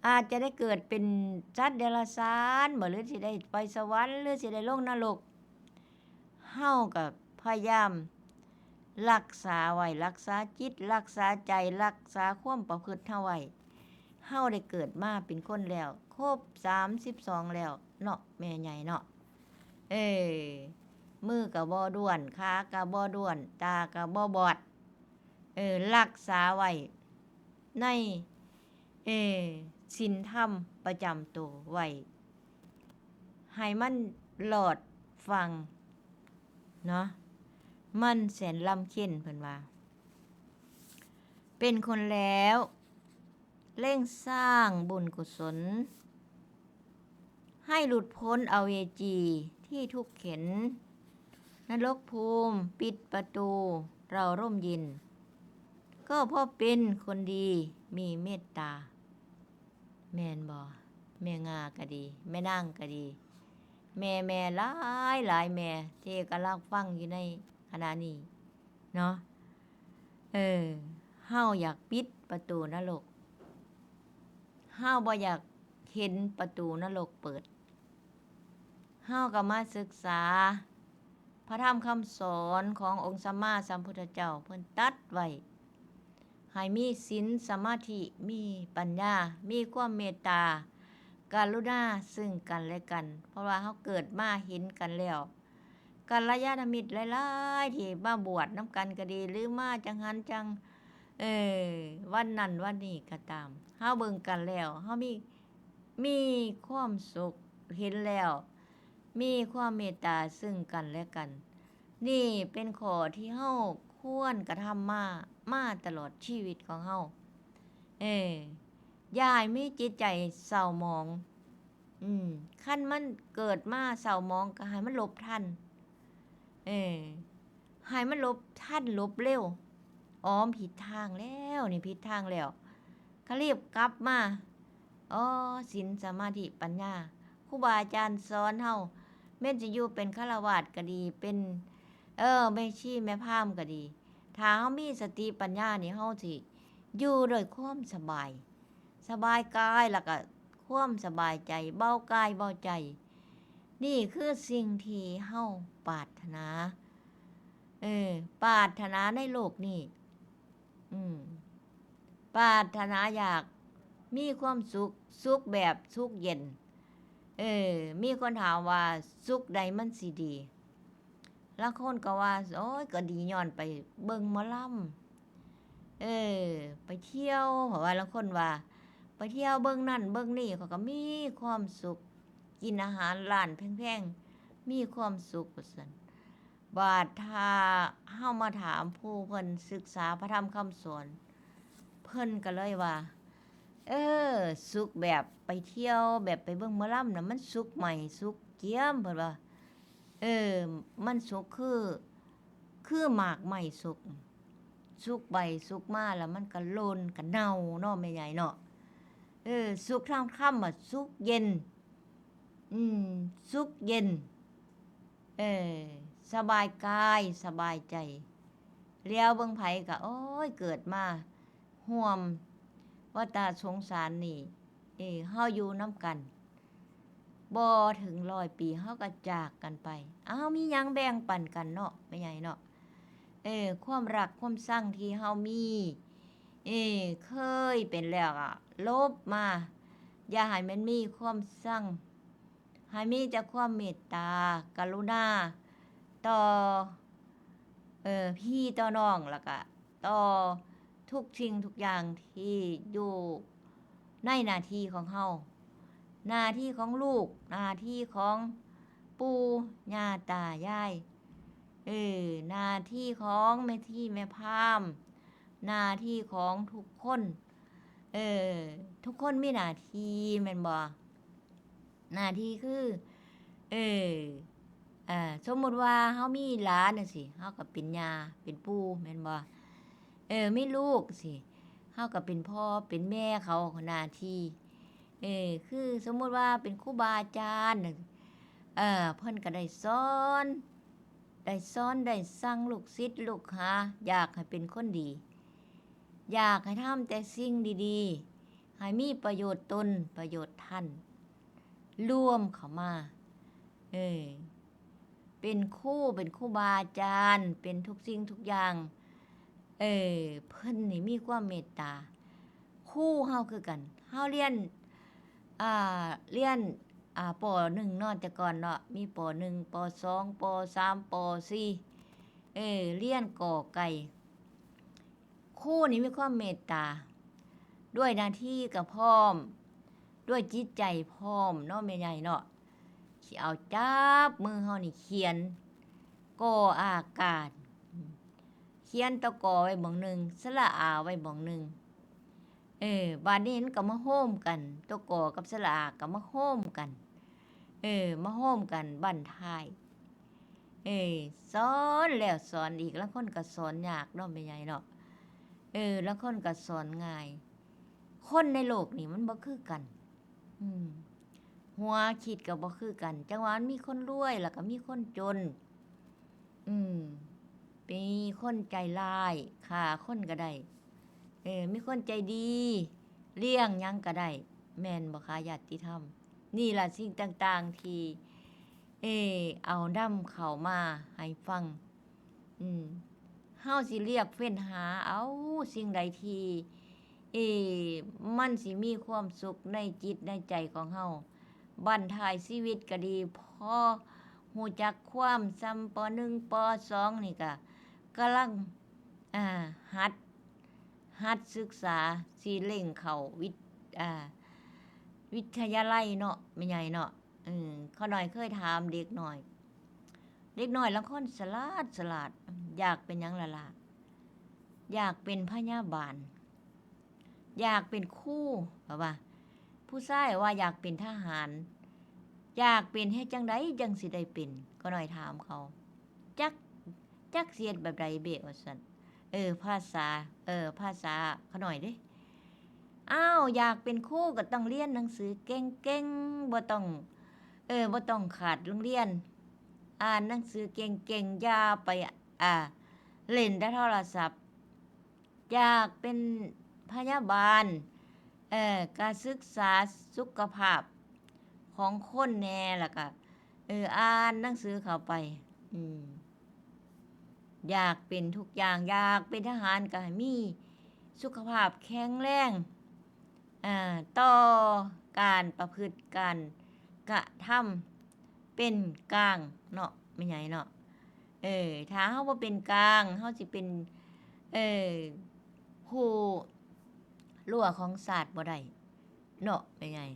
ອາດຈະໄດ້ເກີດເປັນສັດເດຍລະສານບໍ ຫຼືຊິໄດ້ໄປສະຫວັນ ຫຼືຊິໄດ້ລົງນະລົກ ເຮົາກໍພະຍາຍາມຮັກສາໄວ້ ຮັກສາຈິດ ຮັກສາໃຈ ຮັກສາຄວາມປະພຶດເຮົາໄວ້. ເຮົາໄດ້ເກີດມາເປັນຄົນແລ້ວ ຄົບສາມສິບສອງແລ້ວເນາະ ແມ່ໃຫຍ່ເນາະ. ເອີ ມືກໍບໍ່ດ້ວນ ຂາກໍບໍ່ດ້ວນ ຕາກໍບໍ່ບອດ. ເອີ ຮັກສາໄວ້ໃນ ເອີ ສິນທຳປະຈຳໂຕໄວ້ ໃຫ້ມັນລອດຝັ່ງເນາະ ມັນແສນລຳເຄັນ ເພິ່ນວ່າ. ເປັນຄົນແລ້ວ ເລັ່ງສ້າງບຸນກຸສົນ ໃຫ້ຫຼຸດພົ້ນອະເວຈີທີ່ທຸກເຂັນ ນະລົກພູມປິດປະຕູເຮົາຮົ່ມເຢັນ ກໍເພາະເປັນຄົນດີມີເມດຕາ. ແມ່ນບໍ່? ແມ່ງ່າກໍດີ ແມ່ນາງກໍດີ ແມ່ໆຫຼາຍໆແມ່ທີ່ກຳລັງຟັງຢູ່ໃນຂະນະນີ້ເນາະ. ເອີ ເຮົາຢາກປິດປະຕູນະລົກ ເຮົາບໍ່ຢາກເຫັນປະຕູນະລົກເປີດ ເຮົາກໍມາສຶກສາພະທຳຄຳສອນຂອງອົງສຳມາສຳພຸດທະເຈົ້າ ເພິ່ນຕັດໄວ້ໃຫ້ມີສິນ ສະມາທິ ມີປັນຍາ ມີຄວາມເມດຕາ ກະລຸນາເຊິ່ງກັນແລະກັນ ເພາະວ່າເຮົາເກີດມາເຫັນກັນແລ້ວ ກັນລະຍານະມິດຫຼາຍໆທີ່ມາບວດນຳກັນກໍດີ ຫຼືມາຈັງຫັນຈັງ ເອີ ວັນນັ້ນວັນນີ້ກໍຕາມ ເຮົາເບິ່ງກັນແລ້ວ ເຮົາມີ ມີຄວາມສຸກ ເຫັນແລ້ວມີຄວາມເມດຕາເຊິ່ງກັນແລະກັນ. ນີ້ເປັນຂໍ້ທີ່ເຮົາຄວນກະທຳມາ ມາຕະຫຼອດຊີວິດຂອງເຮົາ. ເອີ ຢ່າໃຫ້ມີຈິດໃຈເສົ້າໝອງ. ອືມ ຄັນມັນເກີດມາເສົ້າໝອງ ກໍໃຫ້ມັນຫຼົບທັນ. ເອີ ໃຫ້ມັນຫຼົບທັນ ຫຼົບເລັວ. ອໍ ຜິດທາງແລ້ວ ນີ້ຜິດທາງແລ້ວ ກໍລີບກັບມາ. ອໍ ສິນ ສະມາທິ ປັນຍາ ຄູບາອາຈານສອນເຮົາ ແມ່ນຊິຢູ່ເປັນຄາລະວາດກໍດີ ເປັນ ເອີ ແມ່ຊີແມ່ພາມກໍດີ ຖ້າເຮົາມີສະຕິປັນຍານີ້ ເຮົາຊິຢູ່ດ້ວຍຄວາມສະບາຍ ສະບາຍກາຍ ແລ້ວກໍຄວາມສະບາຍໃຈ ເບົາກາຍເບົາໃຈ. ນີ້ຄືສິ່ງທີ່ເຮົາປາດຖະໜາ ເອີ ປາດຖະໜາໃນໂລກນີ້. ອືມ ປາດຖະໜາຢາກມີຄວາມສຸກ ສຸກແບບສຸກເຢັນ. ເອີ ມີຄົນຖາມວ່າສຸກໃດມັນຊິດີ? ລາງຄົນກໍວ່າ ໂອ້ຍ ກໍດີຍ້ອນໄປເບິ່ງໝໍລຳ ເອີ ໄປທ່ຽວ ເພາະວ່າລາງຄົນວ່າໄປທ່ຽວເບິ່ງນັ້ນເບິ່ງນີ້ ເຂົາກໍມີຄວາມສຸກ ກິນອາຫານຮ້ານແພງໆ ມີຄວາມສຸກ ວ່າຊັ້ນ. ບາດຖ້າເຮົາມາຖາມຜູ້ເພິ່ນສຶກສາພະທຳຄຳສອນ ເພິ່ນກໍເລີຍວ່າ ເອີ ສຸກແບບໄປທ່ຽວ ແບບໄປເບິ່ງໝໍລຳນະ ມັນສຸກໄໝ້ສຸກກຽມ ເພິ່ນວ່າ ເອີ ມັນສຸກຄື ຄືໝາກໄມ້ສຸກ ສຸກໄປສຸກມາແລ້ວມັນກໍຫຼົ່ນກໍເນົ່າເນາະ ແມ່ໃຫຍ່ເນາະ. ເອີ ສຸກທາງທຳວ່າສຸກເຢັນ ອືມ ສຸກເຢັນ ເອີ ສະບາຍກາຍສະບາຍໃຈ. ຫຼຽວເບິ່ງໃຜກໍ ໂອ້ຍ ເກີດມາຮ່ວມວັດຕະສົງສານນີ້ ເອີ ເຮົາຢູ່ນຳກັນບໍ່ເຖິງຮ້ອຍປີ ເຮົາກໍຈາກກັນໄປ. ອ້າວ ມີຫຍັງແບ່ງປັນກັນເນາະ ແມ່ໃຫຍ່ເນາະ. ເອີ ຄວາມຮັກຄວາມຊັງທີ່ເຮົາມີ ເອີ ເຄີຍເປັນແລ້ວກໍລົບມາ ຢ່າໃຫ້ມັນມີຄວາມຊັງ ໃຫ້ມີແຕ່ຄວາມເມດຕາກະລຸນາຕໍ່ ເອີ ພີ່ຕໍ່ນ້ອງ ແລ້ວກະຕໍ່ທຸກສິ່ງທຸກຢ່າງທີ່ຢູ່ໃນໜ້າທີ່ຂອງເຮົາ ໜ້າທີ່ຂອງລູກ ໜ້າທີ່ຂອງປູ່ຍ່າຕາຍາຍ ເອີ ໜ້າທີ່ຂອງແມ່ທີ່ແມ່ພາມ ໜ້າທີ່ຂອງທຸກຄົນ ເອີ ທຸກຄົນມີໜ້າທີ່ແມ່ນບໍ່? ໜ້າທີ່ຄື ເອີ ເອີ ສົມມຸດວ່າເຮົາມີຫຼານຈັ່ງຊີ້ ເຮົາກໍເປັນຍ່າເປັນປູ່ແມ່ນບໍ່? ເອີ ມີລູກຊີ້ ເຮົາກໍເປັນພໍ່ເປັນແມ່ເຂົາ ໜ້າທີ່ ເອີ ຄືສົມມຸດວ່າເປັນຄູບາອາຈານ ເອີ ເພິ່ນກໍໄດ້ສອນ ໄດ້ສອນໄດ້ສັ່ງລູກສິດລູກຫາ ຢາກໃຫ້ເປັນຄົນດີ ຢາກໃຫ້ທຳແຕ່ສິ່ງດີໆ ໃຫ້ມີປະໂຫຍດຕົນປະໂຫຍດທ່ານ ລວມເຂົ້າມາ ເອີ ເປັນຄູ ເປັນຄູບາອາຈານ ເປັນທຸກສິ່ງທຸກຢ່າງ ເອີ ເພິ່ນນີ້ມີຄວາມເມດຕາ. ຄູເຮົາຄືກັນ ເຮົາຮຽນ ອ່າ ຮຽນ ອ່າ ປໍໜຶ່ງເນາະ ແຕ່ກ່ອນເນາະ ມີປໍໜຶ່ງ ປໍສອງ ປໍສາມ ປໍສີ່ ເອີ ຮຽນ ກ ໄກ່. ຄູນີ້ມີຄວາມເມດຕາ ດ້ວຍໜ້າທີ່ກໍພ້ອມ ດ້ວຍຈິດໃຈພ້ອມເນາະ ແມ່ໃຫຍ່ເນາະ ຊິເອົາຈັບມືເຮົານີ້ຂຽນ ກ ອາກາດ ຂຽນ ຕ ກ ໄວ້ໝ່ອງໜຶ່ງ ສະຫຼະອາໄວ້ໝ່ອງໜຶ່ງ ເອີ ບາດນີ້ມັນກໍມາໂຮມກັນ ໂຕ ກ ກັບ ສະຫຼະອາ ກໍມາໂຮມກັນ ເອີ ມາໂຮມກັນບັ້ນທ້າຍ ເອີ ສອນແລ້ວສອນອີກ ລາງຄົນກໍສອນຍາກເນາະ ແມ່ໃຫຍ່ເນາະ ເອີ ລາງຄົນກໍສອນງ່າຍ. ຄົນໃນໂລກນີ້ມັນບໍ່ຄືກັນ ອືມ ຫົວຄິດກໍບໍ່ຄືກັນ ຈັ່ງວ່າມັນມີຄົນລວຍ ແລ້ວກໍມີຄົນຈົນ ອືມ ມີຄົນໃຈຮ້າຍ ຂ້າຄົນກໍໄດ້ ເອີ ມີຄົນໃຈດີ ລ້ຽງຫຍັງກໍໄດ້ ແມ່ນບໍ່ຄະ ຍາດຕິທຳ? ນີ້ລະສິ່ງຕ່າງໆທີ່ ເອີ ເອົານຳເຂົ້າມາໃຫ້ຟັງ ອືມ ເຮົາຊິລຽກເຟ້ນຫາເອົາສິ່ງໃດທີ່ ເອີ ມັນຊິມີຄວາມສຸກໃນຈິດໃນໃຈຂອງເຮົາ ບັ້ນທ້າຍຊີວິດກໍດີ ພໍຮູ້ຈັກຄວາມ ຊ່ຳ ປໍໜຶ່ງ ປໍສອງ ນີ້ກະກຳລັງ ອ່າ ຫັດ ຫັດສຶກສາ ຊິເລັ່ງເຂົ້າວິ ອ່າ ວິທະຍາໄລເນາະ ແມ່ໃຫຍ່ເນາະ. ເອີ ຂ້ານ້ອຍເຄີຍຖາມເດັກນ້ອຍ ເດັກນ້ອຍລາງຄົນສະຫຼາດ ສະຫຼາດ ຢາກເປັນຫຍັງລະຫຼ້າ? ຢາກເປັນພະຍາບານ ຢາກເປັນຄູ ເຂົາວ່າ ຜູ້ຊາຍວ່າຢາກເປັນທະຫານ ຢາກເປັນ ເຮັດຈັ່ງໃດຈັ່ງຊິໄດ້ເປັນ? ຂ້ານ້ອຍຖາມເຂົາ ຈັກ ຈັກຊິເຮັດແບບໃດເບະ ວ່າຊັ້ນ. ເອີ ພາສາ ເອີ ພາສາຂ້ານ້ອຍເດ້ ອ້າວ ຢາກເປັນຄູກໍຕ້ອງຮຽນໜັງສືເກັ່ງໆ ບໍ່ຕ້ອງ ເອີ ບໍ່ຕ້ອງຂາດໂຮງຮຽນ ອ່ານໜັງສືເກັ່ງໆ ຢ່າໄປ ອ່າ ຫຼິ້ນແຕ່ໂທລະສັບ. ຢາກເປັນພະຍາບານ ເອີ ກະສຶກສາສຸຂະພາບຂອງຄົນແດ່ ແລ້ວກະ ເອີ ອ່ານໜັງສືເຂົ້າໄປ ອືມ ຢາກເປັນທຸກຢ່າງ ຢາກເປັນທະຫານກໍໃຫ້ມີສຸຂະພາບແຂງແຮງ ອ່າ ຕໍ່ການປະພຶດ ການກະທຳເປັນກາງເນາະ ແມ່ໃຫຍ່ເນາະ. ເອີ ຖ້າເຮົາບໍ່ເປັນກາງ ເຮົາຊິເປັນ ເອີ ຜູ້ ຮົ້ວຂອງຊາດບໍ່ໄດ້ເນາະ ແມ່ໃຫຍ່.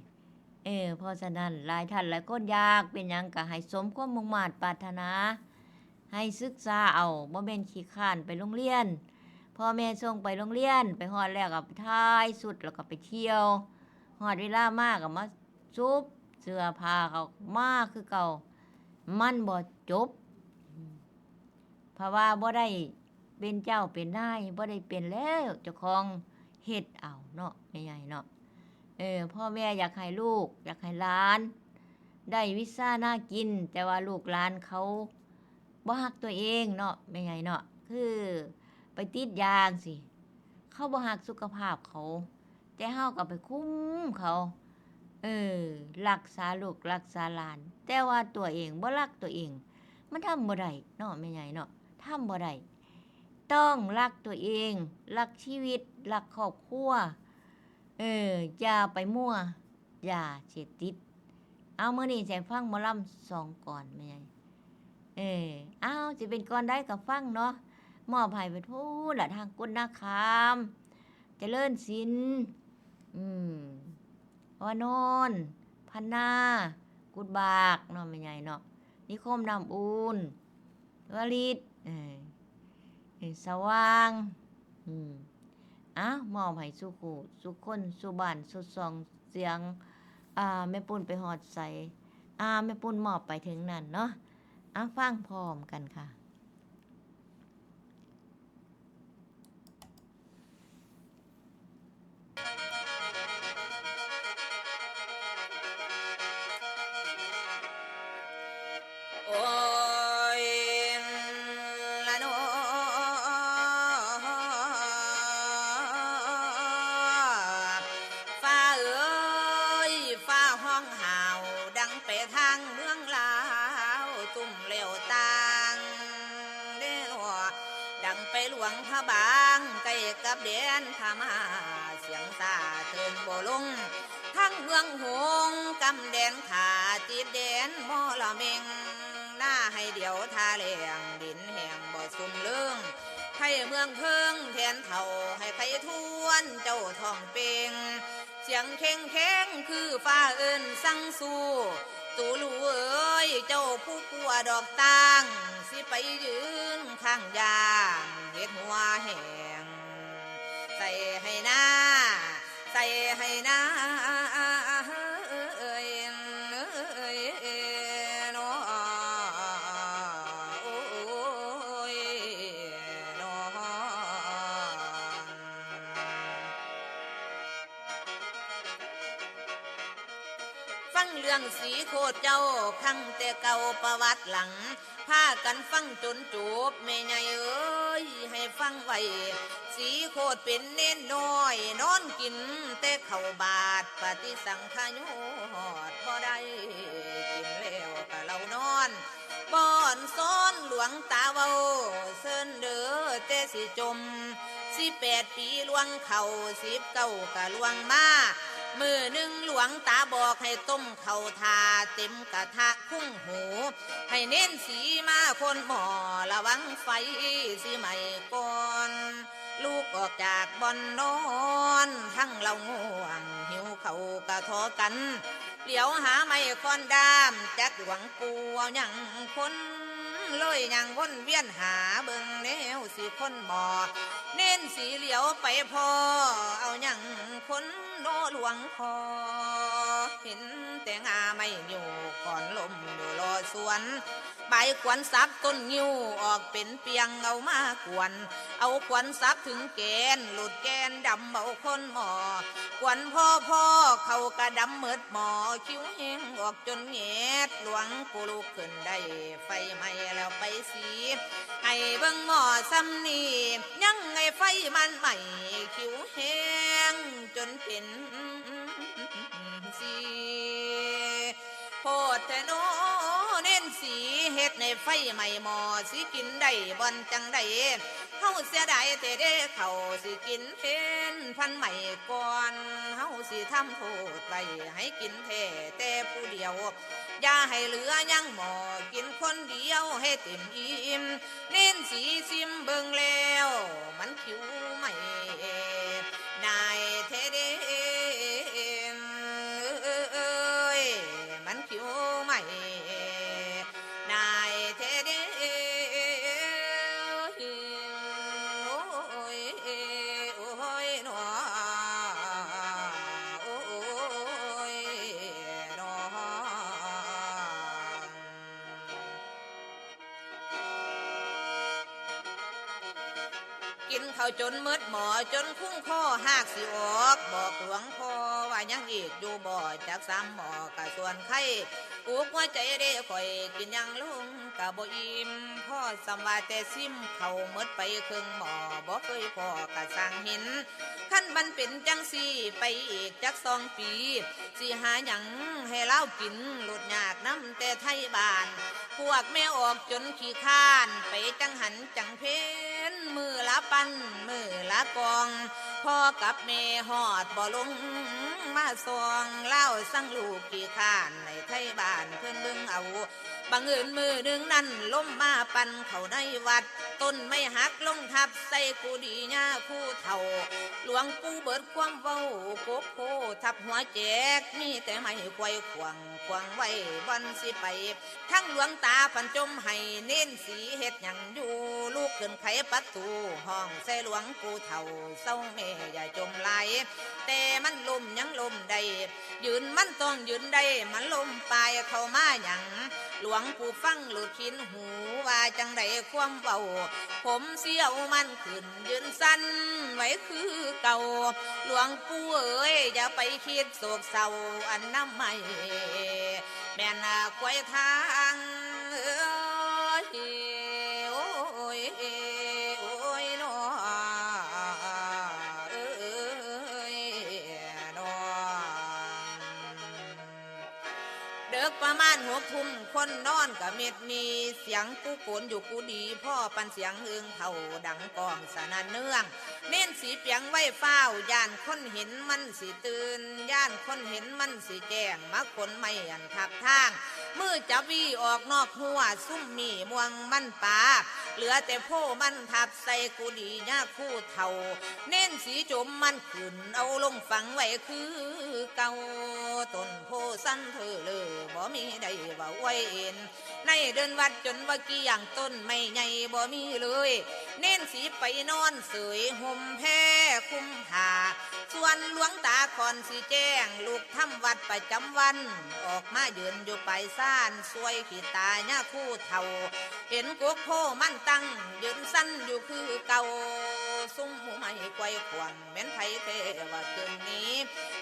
ເອີ ເພາະສະນັ້ນ ຫຼາຍທ່ານຫຼາຍຄົນຢາກເປັນຫຍັງກໍໃຫ້ສົມຄວາມມຸ່ງມາດປາດຖະໜາ ໃຫ້ສຶກສາເອົາ ບໍ່ແມ່ນຂີ້ຄ້ານໄປໂຮງຮຽນ ພໍ່ແມ່ສົ່ງໄປໂຮງຮຽນ ໄປຮອດແລ້ວກໍຖ່າຍຊຸດ ແລ້ວກໍໄປທ່ຽວ ຮອດເວລາມາກໍມາຊຸບເສື້ອຜ້າເຂົາມາຄືເກົ່າ ມັນບໍ່ຈົບ ເພາະວ່າບໍ່ໄດ້ເປັນເຈົ້າເປັນນາຍ ບໍ່ໄດ້ເປັນແລ້ວ ເຈົ້າຂອງເຮັດເອົາເນາະ ແມ່ໃຫຍ່ເນາະ. ເອີ ພໍ່ແມ່ຢາກໃຫ້ລູກ ຢາກໃຫ້ຫຼານໄດ້ວິຊານາກິນ ແຕ່ວ່າລູກຫຼານເຂົາບໍ່ຮັກຕົວເອງເນາະ ແມ່ໃຫຍ່ເນາະ ຄືໄປຕິດຢາຈັ່ງຊີ້ ເຂົາບໍ່ຮັກສຸຂະພາບເຂົາ ແຕ່ເຮົາກໍໄປຄຸມເຂົາ ເອີ ຮັກສາລູກ ຮັກສາຫຼານ ແຕ່ວ່າຕົວເອງບໍ່ລັກຕົວເອງ ມັນທຳບໍ່ໄດ້ເນາະ ແມ່ໃຫຍ່ເນາະ ທຳບໍ່ໄດ້. ຕ້ອງລັກຕົວເອງ ລັກຊີວິດ ລັກຄອບຄົວ ເອີ ຢ່າໄປມົວຢາເສບຕິດ. ເອົາ ມື້ນີ້ຊິໃຫ້ຟັງໝໍລຳສອງກ່ອນ ແມ່ໃຫຍ່ ເອີ ເອົາ ຊິເປັນກ່ອນໃດກໍຟັງເນາະ ມອບໃຫ້ເພິ່ນພຸ້ນລະ ທາງກຸດນາຄາມ ຈະເລີນສິນ ອືມ ວານອນ ພັນນາ ກຸດບາກເນາະ ແມ່ໃຫຍ່ເນາະ ນິຄົມ ນ້ຳອຸ່ນ ວາລິດ ເອີ ເອີ ສະຫວ່າງ ອືມ ເອົາ ມອບໃຫ້ສູ່ຄູ່ສູ່ຄົນ ສູ່ບ້ານສູ່ຊ່ອງສຽງ ອ່າ ແມ່ປຸ້ນໄປຮອດໃສ ອ່າ ແມ່ປຸ້ນມອບໄປເຖິງນັ້ນເນາະ. ເອົາ ຟັງພ້ອມກັນຄ່ະ. ໂອ້ຍລະເນາະ ຟ້າເອີຍ ຟ້າຮ້ອງຫ້າວ ດັງໄປທາງເມືອງລາວ ຕຸ້ມແລ້ວຕ່າງເດ້ເນາະ ດັງໄປຫຼວງພະບາງ ໃກ້ກັບແດນພະມ້າ ສຽງສາເຕີນບໍ່ລົງ ທັງເມືອງຫົງ ກຳແດນຂ້າ ຕິດແດນມໍລະເມັງ ໜ້າໄຮ່ດຽວທ່າແລ້ງ ດິນແຫ້ງບໍ່ຊຸ່ມເລິງ ໄທເມືອງເພິງແທນເຖົ້າ ໃຫ້ໄຄທວນເຈົ້າທ້ອງເປ່ງ ສຽງເຄັງແຄງຄືຟ້າເອີ້ນສັງຊູ ຕູລູເອີຍ ເຈົ້າຜູ້ກົວດອກຕ່າງ ຊິໄປຢືນຂ້າງຢ່າງ ເຮັດຫົວແຫ້ງ ໃສ່ໄຮ່ນາ ໃສ່ໄຮ່ນາ ເອີຍ ເອີຍ ເນາະ ໂອ້ຍ ເນາະ. ຟັງເລື່ອງສີໂຄດເຈົ້າ ຄັ້ງແຕ່ເກົ່າປະຫວັດຫຼັງ ພາກັນຟັງຈົນຈົບ ແມ່ໃຫຍ່ເອີຍ ໃຫ້ຟັງໄວ້ ສີໂຄດເປັນເນນນ້ອຍ ນອນກິນແຕ່ເຂົ້າບາດ ປະຕິສັງຂະໂຍດ ບໍ່ໄດ້ກິນແລ້ວກະເຫຼົ້ານອນ ບ່ອນຊອນຫຼວງຕາເວົ້າ ເຊີນເດີແຕ່ຊິຈົມ ສິບແປດປີລ່ວງເຂົ້າ ສິບເກົ້າກະລ່ວງມາ ມື້ໜຶ່ງຫຼວງຕາບອກໃຫ້ຕົ້ມເຂົ້າຖ້າເຕັມກະທະຄຸງຫູ ໃຫ້ເນນສີມາຄົນໝໍ້ ລະວັງໄຟຊິໄໝ້ກ່ອນ ລຸກອອກຈາກບ່ອນນອນ ທັງເລົ່າງ່ວງ ຫິວເຂົ້າກະທໍກັນ ຫຼຽວຫາໄມ້ຄ້ອນດ້າມ ຈັກຫຼວງປູ່ເອົາຫຍັງຄົນ ເລີຍຍ່າງວົນວຽນຫາເບິ່ງແນວຊິຄົນໝໍ້ ເນນສີຫຼຽວໄປພໍ້ ເອົາຫຍັງຄົນເນາະຫຼວງພໍ່ ເຫັນແຕ່ງ່າໄມ້ງິ້ວ ຂອນລົມຢູ່ລໍສວນ ບາຍຂວັນສັບຕົ້ນງິ້ວ ອອກເປັນປ່ຽງເອົາມາກວນ ເອົາຂວັນສັບເຖິງແກນ ຫຼຸດແກ່ນດຳເບົາຄົນໝໍ້ ກວນພໍ້ໆ ເຂົ້າກະດຳເໝິດໝໍ້ ຄິວແຮງອອກຈົນແງດ ຫຼວງປູ່ລຸກຂຶ້ນໄດ້ ໄຟໄໝ້ແລ້ວໄປສີ ໃຫ້ເບິ່ງໝໍ້ຊ່ຳນີ້ ຍັງໃຫ້ໄຟມັນໄໝ້ ຄິວແຮງຈົນເປັນ ສີ ໂພດແທ້ເນາະ ເນນສີ ເຮັດໃຫ້ໄຟໄໝ້ໝໍ້ ຊິກິນໄດ້ບ່ອນຈັ່ງໃດ ເຮົາເສຍດາຍແທ້ເດ້ເຂົ້າ ຊິກິນເພນພັນໄໝ້ກ່ອນ ເຮົາຊິທຳໂທດໄວ້ ໃຫ້ກິນແທ້ແຕ່ຜູ້ດຽວ ຢ່າໃຫ້ເຫຼືອຍັງໝໍ້ ກິນຄົນດຽວໃຫ້ເຕັມອີ່ມ ເນນສີຊິມເບິ່ງແລ້ວ ມັນຄິວໄໝ້ ນາຍແທ້ເດ້ ມັນຄິວໄໝ້ ນາຍແທ້ເດ້ ໂອ້ຍ ກິນເຂົ້າຈົນໝົດໝໍ້ ຈົນຄຸງຄໍຮາກຊິອອກ ບອກຫຼວງພໍ່ວ່າຍັງອີກຢູ່ບໍ່ ຈັກສາມໝໍ້ກະສ່ວນໄຄ ອຸກຫົວໃຈເດ້ຂ້ອຍກິນຫຍັງລົງກະບໍ່ອີ່ມ ພໍສ່ຳວ່າແຕ່ຊິມເຂົ້າໝົດໄປເຄິ່ງໝໍ້ ບໍ່ເຄີຍພໍກະຊ່າງເຫັນ ຄັນມັນເປັນຈັ່ງຊີ້ໄປອີກຈັກສອງປີ ຊິຫາຫຍັງໃຫ້ລາວກິນ ຫຼຸດຍາກນຳແຕ່ໄທບ້ານ ພວກແມ່ອອກຈົນຂີ້ຄ້ານ ໄປຈັງຫັນຈັງເພັນ ມື້ລະປັ້ນ ມື້ລະກ່ອງ ພໍ່ກັບແມ່ຮອດບໍ່ລົງມາສ່ອງ ລາວສັງລູກຂີ້ຄ້ານ ໃຫ້ໄທບ້ານເພິ່ນເບິ່ງເອົາ ບັງເອີນມື້ໜຶ່ງນັ້ນ ລົມມາປັ່ນເຂົ້າໃນວັດ ຕົ້ນໄມ້ຫັກລົງທັບໃສ່ກູດີຍາຄູເຖົ້າ ຫຼວງປູ່ເບີດຄວາມເວົ້າ ກົກໂພທັບຫົວແຈກ ມີແຕ່ໄມ້ຄວາຍຂວ້າງ ຂວ້າງໄວ້ບ່ອນຊິໄປ ທັງຫຼວງຕາຝັນຈົ່ມໄຫ້ ເນນສີເຮັດຫຍັງຢູ່ ລຸກຂຶ້ນໄຂປະຕູ ຮ້ອງໃສ່ຫຼວງປູ່ເຖົ້າ ເຊົາແມ່ຢ່າຈົ່ມຫຼາຍ ແຕ່ມັນລົ້ມຍັງລົ້ມໄດ້ ຢືນມັນຕ້ອງຢືນໄດ້ ມັນລົ້ມປາຍເຂົ້າມາຫຍັງ ຫຼວງປູ່ຟັງໂລດຂີນຫູ ວ່າຈັ່ງໃດຄວາມເວົ້າ ຜົມຊິເອົາມັນຂຶ້ນຢືນຊັ້ນໄວ້ຄືເກົ່າ ຫຼວງປູ່ເອີຍ ຢ່າໄປຄິດໂສກເສົ້າອັນນຳໄມ້ ແມ່ນຄວາຍທາງເອີຍ ໂອ້ຍ ໂອ້ຍ ໂອ້ຍ ນ້ອງເອີຍ ນ້ອງ. ເດິກປະມານຫົກທຸ່ມ ຄົນນອນກະມິດມີ ສຽງກູໂກນຢູ່ກູດີ ພໍປານສຽງອຶ່ງເຜົາ ດັງກ້ອງສະໜັ່ນເໜືອງ ເນນສີປຽງໄວຟ້າວ ຢ້ານຄົນເຫັນມັນຊິຕື່ນ ຢ້ານຄົນເຫັນມັນຊິແຈ້ງ ມາຂົນໄມ້ອັນທັບທາງ ມືຈັບວີອອກນອກຮົ້ວ ຊຸມມີ່ມ່ວງມັນປາ ເຫຼືອແຕ່ໂພມັນທັບໃສ່ກູດີຍາຄູເຖົ້າ ເນນສີຈົ່ມມັນຂຶ້ນ ເອົາລົງຝັງໄວ້ຄືເກົ່າ ຕົ້ນໂພສັນເທີເລີ ບໍ່ມີໄດ້ເວົ້າອວຍເອັນ ໃນເດີ່ນວັດຈົນວ່າກ້ຽງ ຕົ້ນໄມ້ໃຫຍ່ບໍ່ມີເລີຍ ເນນສີໄປນອນເສີຍ ຫົ່ມແພຄຸມຜ້າ ສ່ວນຫຼວງຕາຂອນສີແຈ້ງ ລູກທຳວັດປະຈຳວັນ ອອກມາຢືນຢູ່ປາຍຊານ ຊ່ວຍຂີ້ຕາຍາຄູເຖົ້າ ເຫັນກົກໂພມັນຕັ້ງ ຢືນສັ່ນຢູ່ຄືເກົ່າ ຊຸມໝູ່ໄມ້ໄຂວ້ຂວ້າງ ແມ່ນໃຜແທ້ວ່າເຄິ່ງນີ້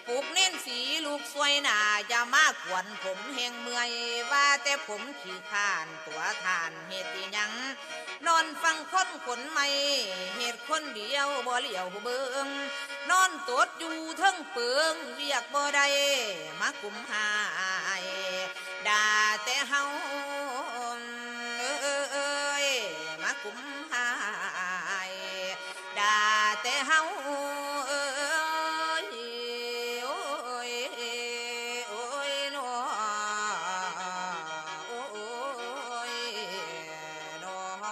ປຸກເນນສີລຸກຊ່ວຍໜ້າ ຢ່າມາກວນຜົມແຮງເມື່ອຍ ວ່າແຕ່ຜົມຂີ້ຄ້ານ ຕົວທ່ານເຮັດອີ່ຫຍັງ ນອນຟັງຄົນຂົນໄມ້ ເຮັດຄົນດຽວບໍ່ຫຼຽວເບິ່ງ ນອນຕົດຢູ່ເທິງເປິງ ວຽກບໍ່ໄດ້ ມາກຸມຫາຍ ດ່າແຕ່ເຮົາ ເອີຍ ມາກຸມຫາຍ ດ່າແຕ່ເຮົາເອີຍ ໂອ້ຍ ໂອ້ຍ ນ້ອງ ໂອ້ຍ ນ້ອງ.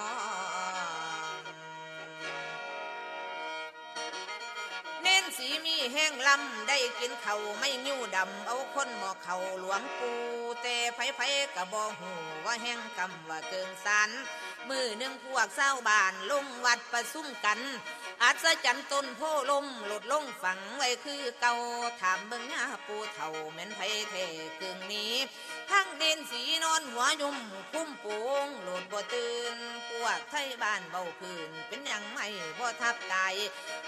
ເນນສີມີແຮງລຳ ໄດ້ກິນເຂົ້າໄມ້ງິ້ວດຳ ເອົາຄົນໝໍ້ເຂົ້າຫຼວງປູ່ ແຕ່ໃຜໆກະບໍ່ຮູ້ວ່າແຮງກຳວ່າເກີງສານ ມື້ໜຶ່ງພວກຊາວບ້ານລົງວັດປະຊຸມກັນ ອັດສະຈັນຕົ້ນໂພລົ້ມ ໂລດລົງຝັງໄວ້ຄືເກົ່າ ຖາມເບິ່ງຍາປູ່ເຖົ້າ ແມ່ນໃຜແທ້ເຄິ່ງນີ້ ທັງເນນສີນອນຫົວຍົມ ຄຸມໂປງໂລດບໍ່ຕື່ນ ພວກໄທບ້ານເວົ້າພື້ນ ເປັນຫຍັງໄມ້ບໍ່ທັບຕາຍ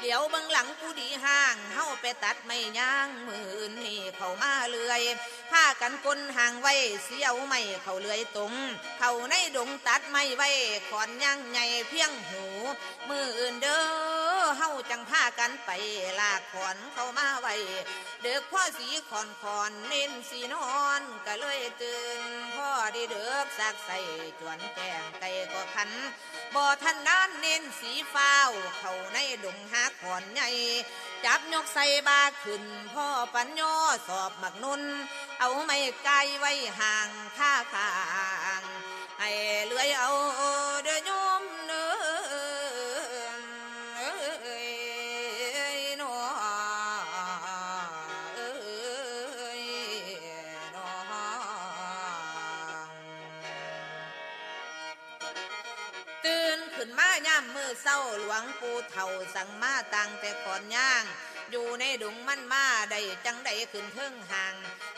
ຫຼຽວເບິ່ງຫຼັງກູດີຮ້າງ ເຮົາໄປຕັດໄມ້ຍາງ ມື້ອື່ນນີ້ເຂົ້າມາເລື່ອຍ ພາກັນກົນຫ້າງໄວ້ ຊິເອົາໄມ້ເຂົ້າເລື່ອຍຕົງ ເຂົ້າໃນດົງຕັດໄມ້ໄວ້ ຂອນຍາງໃຫຍ່ພຽງຫູ ມື້ອື່ນເດີ ເຮົາຈັ່ງພາກັນໄປ ລາກຂອນເຂົ້າມາໄວ້ ເດິກພໍສີຂອນຂອນ ເນນສີນອນກະເລີຍຕື່ນ ພໍດີເດິກສັກໃສ່ ຈວນແຈ້ງໄກ່ກໍຂັນ ບໍ່ທັນນານເນນສີຟ້າວ ເຂົ້າໃນດົງຫາຂອນໃຫຍ່ ຈັບຍົກໃສ່ບ່າຂຶ້ນ ພໍປັນຍໍສອບໝາກນົນ ເອົາໄມ້ກ່າຍໄວ້ຫ່າງຄາຂ້າງ ໃຫ້ເລື່ອຍເອົາເດີໂຍມເດີ ເອີຍ ນ້ອງເອີຍ ນ້ອງ. ຕື່ນຂຶ້ນມາຍາມມື້ເຊົ້າ ຫຼວງປູ່ເຖົ້າສັ່ງມາຕັ້ງແຕ່ຂອນຍາງ ຢູ່ໃນດົງມັນມາໄດ້ຈັ່ງໃດຂຶ້ນເທິງຫ້າງ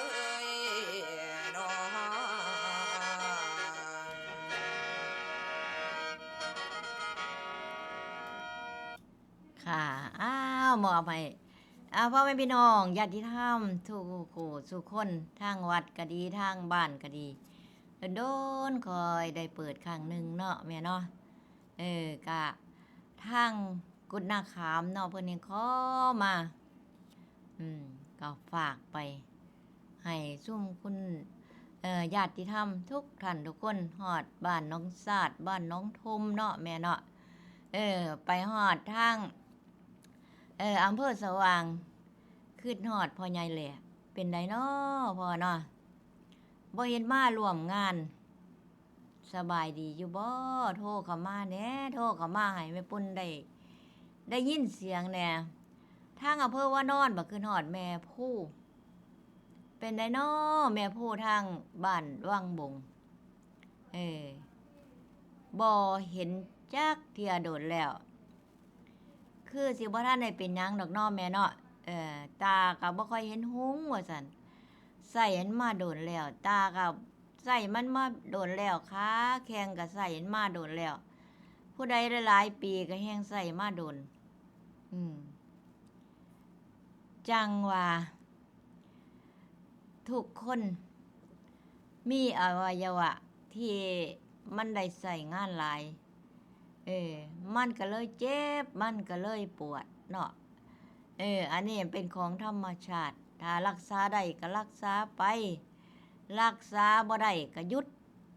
ຍເນາະ. ຄ່ະ ອ້າວ ມອບໃຫ້ ອ່າ ພໍ່ແມ່ພີ່ນ້ອງ ຍາດຕິທຳທຸກຜູ້ສູ່ຄົນ ທາງວັດກໍດີ ທາງບ້ານກໍດີ ດົນໆຄ່ອຍໄດ້ເປີດຄັ້ງໜຶ່ງເນາະແມ່ເນາະ. ເອີ ກະທາງກຸດນາຂາມເນາະ ເພິ່ນຍັງຂໍມາ ອືມ ກໍຝາກໄປໃຫ້ຊຸມຄຸນ ເອີ ຍາດຕິທຳທຸກທ່ານທຸກຄົນ ຮອດບ້ານໜອງສາດ ບ້ານໜອງທົມເນາະແມ່ເນາະ. ເອີ ໄປຮອດທາງ ເອີ ອຳເພີສະຫວ່າງ ຄິດຮອດພໍ່ໃຫຍ່ແຫຼະ ເປັນໃດນໍພໍ່ເນາະ ບໍ່ເຫັນມາຮ່ວມງານ ສະບາຍດີຢູ່ບໍ່? ໂທເຂົ້າມາແດ່ ໂທເຂົ້າມາໃຫ້ແມ່ປຸນໄດ້ ໄດ້ຍິນສຽງແດ່. ທາງອຳເພີວານອນ ບັກຄິດຮອດແມ່ພູ ເປັນໃດນໍແມ່ພູ ທາງບ້ານວັງບົງ? ເອີ ບໍ່ເຫັນຈັກເທື່ອ ດົນແລ້ວ ຄືຊິບໍ່ທັນໄດ້ເປັນຫຍັງດອກເນາະແມ່ເນາະ. ເອີ ຕາກໍບໍ່ຄ່ອຍເຫັນຮຸ່ງວ່າຊັ້ນ ໃຊ້ມັນມາດົນແລ້ວ ຕາກໍໃຊ້ມັນມາດົນແລ້ວ ຂາແຂ້ງກໍໃຊ້ມັນມາດົນແລ້ວ ຜູ້ໃດຫຼາຍໆປີກໍແຮ່ງໃຊ້ມາດົນ. ອືມ ຈັ່ງວ່າ ທຸກຄົນມີອະໄວຍະວະທີ່ມັນໄດ້ໃຊ້ງານຫຼາຍ ເອີ ມັນກໍເລີຍເຈັບ ມັນກໍເລີຍປວດເນາະ. ເອີ ອັນນີ້ເປັນຂອງທຳມະຊາດ ຖ້າລັກສາໄດ້ກໍລັກສາໄປ ລັກສາບໍ່ໄດ້ກໍຢຸດ.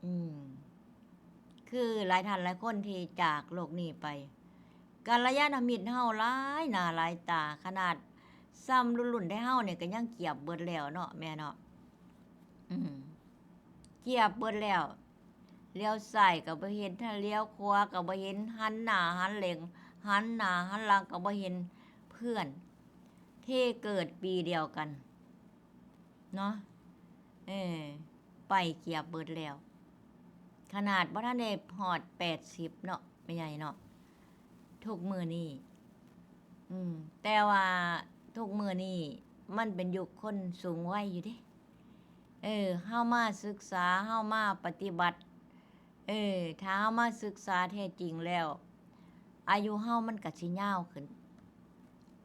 ອືມ ຄືຫຼາຍທ່ານຫຼາຍຄົນທີ່ຈາກໂລກນີ້ໄປ ກັນລະຍານະມິດເຮົາຫຼາຍໜ້າຫຼາຍຕາ ຂະໜາດຊ່ຳລຸ້ນໆແຕ່ເຮົານີ້ກໍຍັງກຽບເບິດແລ້ວເນາະແມ່ເນາະ. ອືມ ກຽບເບິດແລ້ວ ຫຼຽວຊ້າຍກໍບໍ່ເຫັນ ຖ້າຫຼຽວຂວາກໍບໍ່ເຫັນ ຫັນໜ້າຫັນເຫຼັງ ຫັນໜ້າຫັນຫຼັງກໍບໍ່ເຫັນເພື່ອນທີ່ເກີດປີດຽວກັນ ເນາະ ເອີ ໄປກຽບເບິດແລ້ວ ຂະໜາດບໍ່ທັນໄດ້ຮອດແປດສິບເນາະ ແມ່ໃຫຍ່ເນາະ ທຸກມື້ນີ້ ອືມ ແຕ່ວ່າທຸກມື້ນີ້ມັນເປັນຍຸກຄົນສູງໄວຢູ່ເດ້. ເອີ ເຮົາມາສຶກສາ ເຮົາມາປະຕິບັດ ເອີ ຖ້າເຮົາມາສຶກສາແທ້ຈິງແລ້ວ ອາຍຸເຮົາມັນກະຊິຍາວຂຶ້ນ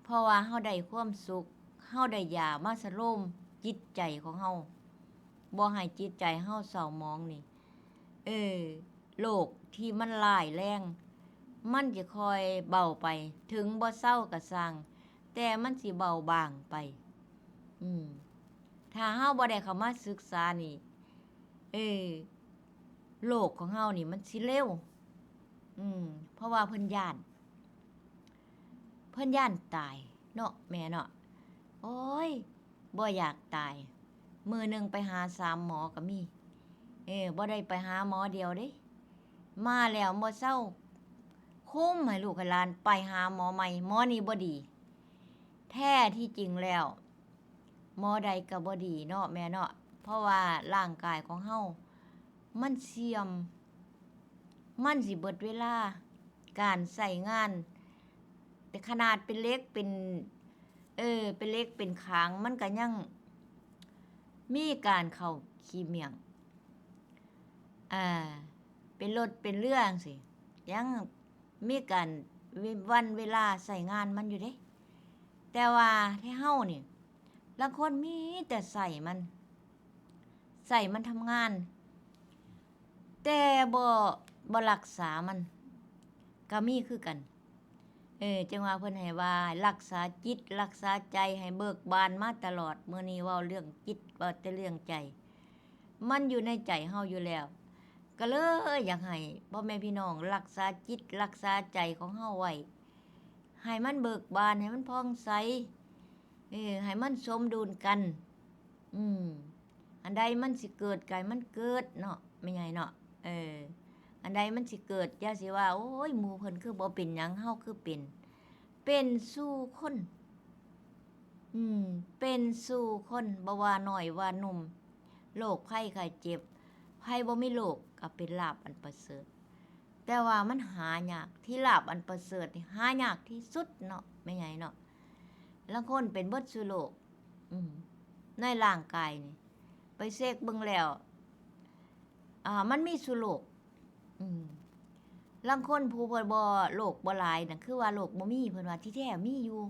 ເພາະວ່າເຮົາໄດ້ຄວາມສຸກ ເຮົາໄດ້ຢາມາສະໂລມຈິດໃຈຂອງເຮົາ ບໍ່ໃຫ້ຈິດໃຈເຮົາເສົ້າໝອງນີ້ ເອີ ໂລກທີ່ມັນຮ້າຍແຮງ ມັນຈະຄ່ອຍເບົາໄປ ເຖິງບໍ່ເຊົາກໍຊ່າງ ແຕ່ມັນຊິເບົາບາງໄປ. ອືມ ຖ້າເຮົາບໍ່ໄດ້ເຂົ້າມາສຶກສານີ້ ເອີ ໂລກຂອງເຮົານີ້ມັນຊິເລວ ອືມ ເພາະວ່າເພິ່ນຢ້ານ ເພິ່ນຢ້ານຕາຍເນາະແມ່ເນາະ. ໂອ້ຍ ບໍ່ຢາກຕາຍ ມື້ໜຶ່ງໄປຫາສາມໝໍກໍມີ ເອີ ບໍ່ໄດ້ໄປຫາໝໍດຽວເດ້ ມາແລ້ວບໍ່ເຊົາ ຄຸມໃຫ້ລູກໃຫ້ຫຼານໄປຫາໝໍໃໝ່ ໝໍນີ້ບໍ່ດີ. ແທ້ທີ່ຈິງແລ້ວ ໝໍໃດກໍບໍ່ດີເນາະແມ່ເນາະ ເພາະວ່າຮ່າງກາຍຂອງເຮົາມັນເສື່ອມ ມັນຊິເບິດເວລາການໃຊ້ງານ ແຕ່ຂະໜາດເປັນເຫຼັກເປັນ ເອີ ເປັນເຫຼັກເປັນຄາງ ມັນກໍຍັງມີການເຂົ້າຂີ້ໝ້ຽງ ອ່າ ເປັນລົດເປັນເຮືອຈັ່ງຊີ້ ຍັງມີການ ເວ- ວັນເວລາໃຊ້ງານມັນຢູ່ເດ້. ແຕ່ວ່າແທ້ເຮົານີ້ ລາງຄົນມີແຕ່ໃຊ້ມັນ ໃຊ້ມັນທຳງານ ແຕ່ບໍ່ ບໍ່ຮັກສາມັນ ກໍມີຄືກັນ. ເອີ ຈຶ່ງວ່າເພິ່ນໃຫ້ວ່າ ຮັກສາຈິດ ຮັກສາໃຈໃຫ້ເບີກບານມາຕະຫຼອດ. ມື້ນີ້ເວົ້າເລື່ອງຈິດ ເວົ້າແຕ່ເລື່ອງໃຈ ມັນຢູ່ໃນໃຈເຮົາຢູ່ແລ້ວ ກໍເລີຍຢາກໃຫ້ພໍ່ແມ່ພີ່ນ້ອງຮັກສາຈິດ ຮັກສາໃຈຂອງເຮົາໄວ້ ໃຫ້ມັນເບີກບານ ໃຫ້ມັນຜ່ອງໃສ ເອີ ໃຫ້ມັນສົມດຸນກັນ. ອືມ ອັນໃດມັນຊິເກີດ ກະໃຫ້ມັນເກີດເນາະ ແມ່ໃຫຍ່ເນາະ. ເອີ ອັນໃດມັນຊິເກີດ ຢ່າຊິວ່າ ໂອ້ຍ ໝູ່ເພິ່ນຄືບໍ່ເປັນຫຍັງ ເຮົາຄືເປັນ. ເປັນສູ່ຄົນ ອືມ ເປັນສູ່ຄົນ ບໍ່ວ່ານ້ອຍວ່າໜຸ່ມ ໂລກໄພໄຂ້ເຈັບ ໃຜບໍ່ມີໂລກກໍເປັນລາບອັນປະເສີດ. ແຕ່ວ່າມັນຫາຍາກ ທີ່ລາບອັນປະເສີດນີ້ຫາຍາກທີ່ສຸດເນາະ ແມ່ໃຫຍ່ເນາະ. ລາງຄົນເປັນເບິດສູ່ໂລກ ອືມ ໃນຮ່າງກາຍນີ້ ໄປເຊັກເບິ່ງແລ້ວ ອ່າ ມັນມີສູ່ໂລກ. ອືມ ລາງຄົນຜູ້ເພິ່ນບໍ່ ໂລກບໍ່ຫຼາຍນັ້ນ ຄືວ່າໂລກບໍ່ມີ ເພິ່ນວ່າ ທີ່ແທ້ມີຢູ່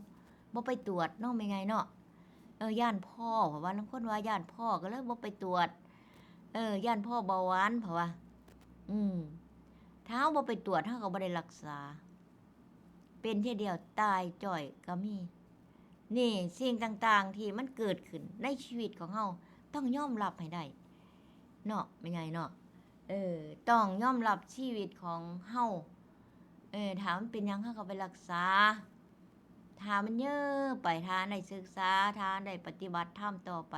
ບໍ່ໄປຕວດເນາະ ແມ່ໃຫຍ່ເນາະ. ເອີ ຢ້ານພໍ້ ເພາະວ່າລາງຄົນວ່າຢ້ານພໍ້ ກໍເລີຍບໍ່ໄປຕວດ. ເອີ ຢ້ານພໍ້ເບົາຫວານ ເພາະວ່າ ອືມ ຖ້າເຮົາບໍ່ໄປຕວດ ເຮົາກໍບໍ່ໄດ້ຮັກສາ ເປັນເທື່ອດຽວຕາຍຈ້ອຍກໍມີ. ນີ້ ສິ່ງຕ່າງໆທີ່ມັນເກີດຂຶ້ນໃນຊີວິດຂອງເຮົາ ຕ້ອງຍອມຮັບໃຫ້ໄດ້ເນາະ ແມ່ໃຫຍ່ເນາະ. ເອີ ຕ້ອງຍອມຮັບຊີວິດຂອງເຮົາ. ເອີ ຖ້າມັນເປັນຫຍັງ ເຮົາກໍໄປຮັກສາ. ຖ້າມັນເຍີໄປ ຖ້າໄດ້ສຶກສາ ຖ້າໄດ້ປະຕິບັດທຳຕໍ່ໄປ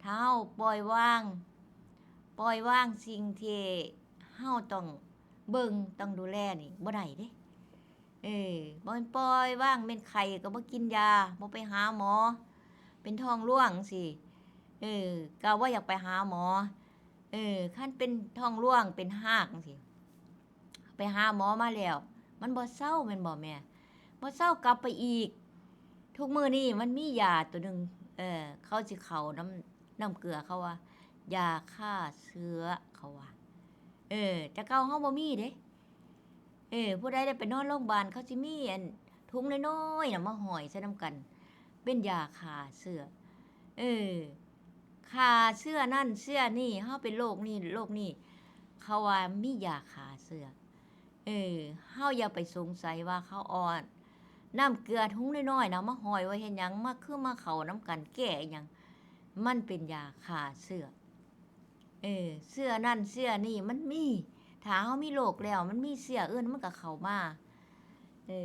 ຖ້າເຮົາປ່ອຍວາງ ປ່ອຍວາງສິ່ງທີ່ເຮົາຕ້ອງເບິ່ງ ຕ້ອງດູແລນີ້ ບໍ່ໄດ້ເດ້. ເອີ ບໍ່ແມ່ນປ່ອຍວາງ ແມ່ນໄຂ້ກໍບໍ່ກິນຢາ ບໍ່ໄປຫາໝໍ ເປັນທ້ອງລວງຈັ່ງຊີ້ ເອີ ກໍບໍ່ຢາກໄປຫາໝໍ. ເອີ ຄັນເປັນທ້ອງລວງ ເປັນຮາກຈັ່ງຊີ້ ໄປຫາໝໍມາແລ້ວ ມັນບໍ່ເຊົາແມ່ນບໍ່ແມ່? ບໍ່ເຊົາ ກັບໄປອີກ. ທຸກມື້ນີ້ມັນມີຢາຕົວໜຶ່ງ ເອີ ເຂົາຊິເຂົ້ານຳ ນ້ຳເກືອ ເຂົາວ່າຢາຂ້າເຊື້ອ ເຂົາວ່າ. ເອີ ແຕ່ເກົ່າເຮົາບໍ່ມີເດ້. ເອີ ຜູ້ໃດໄດ້ໄປນອນໂຮງບານ ເຂົາຊິມີອັນ ຖົງນ້ອຍໆນະ ມາຫ້ອຍໃສ່ນຳກັນ ເປັນຢາຂ້າເຊື້ອ. ເອີ ຂ້າເຊື້ອນັ້ນເຊື້ອນີ້ ເຮົາເປັນໂລກນີ້ໂລກນີ້ ເຂົາວ່າມີຢາຂ້າເຊື້ອ. ເອີ ເຮົາຢ່າໄປສົງໄສວ່າເຂົາເອົານ້ຳເກືອຖົງນ້ອຍໆນະ ມາຫ້ອຍໄວ້ເຮັດຫຍັງ ມາ ຄືມາເຂົ້ານຳກັນ ແກ້ອີ່ຫຍັງ? ມັນເປັນຢາຂ້າເຊື້ອ. ເອີ ເຊື້ອນັ້ນເຊື້ອນີ້ມັນມີ ຖ້າເຮົາມີໂລກແລ້ວ ມັນມີເຊື້ອອື່ນມັນກໍເຂົ້າມາ. ເອີ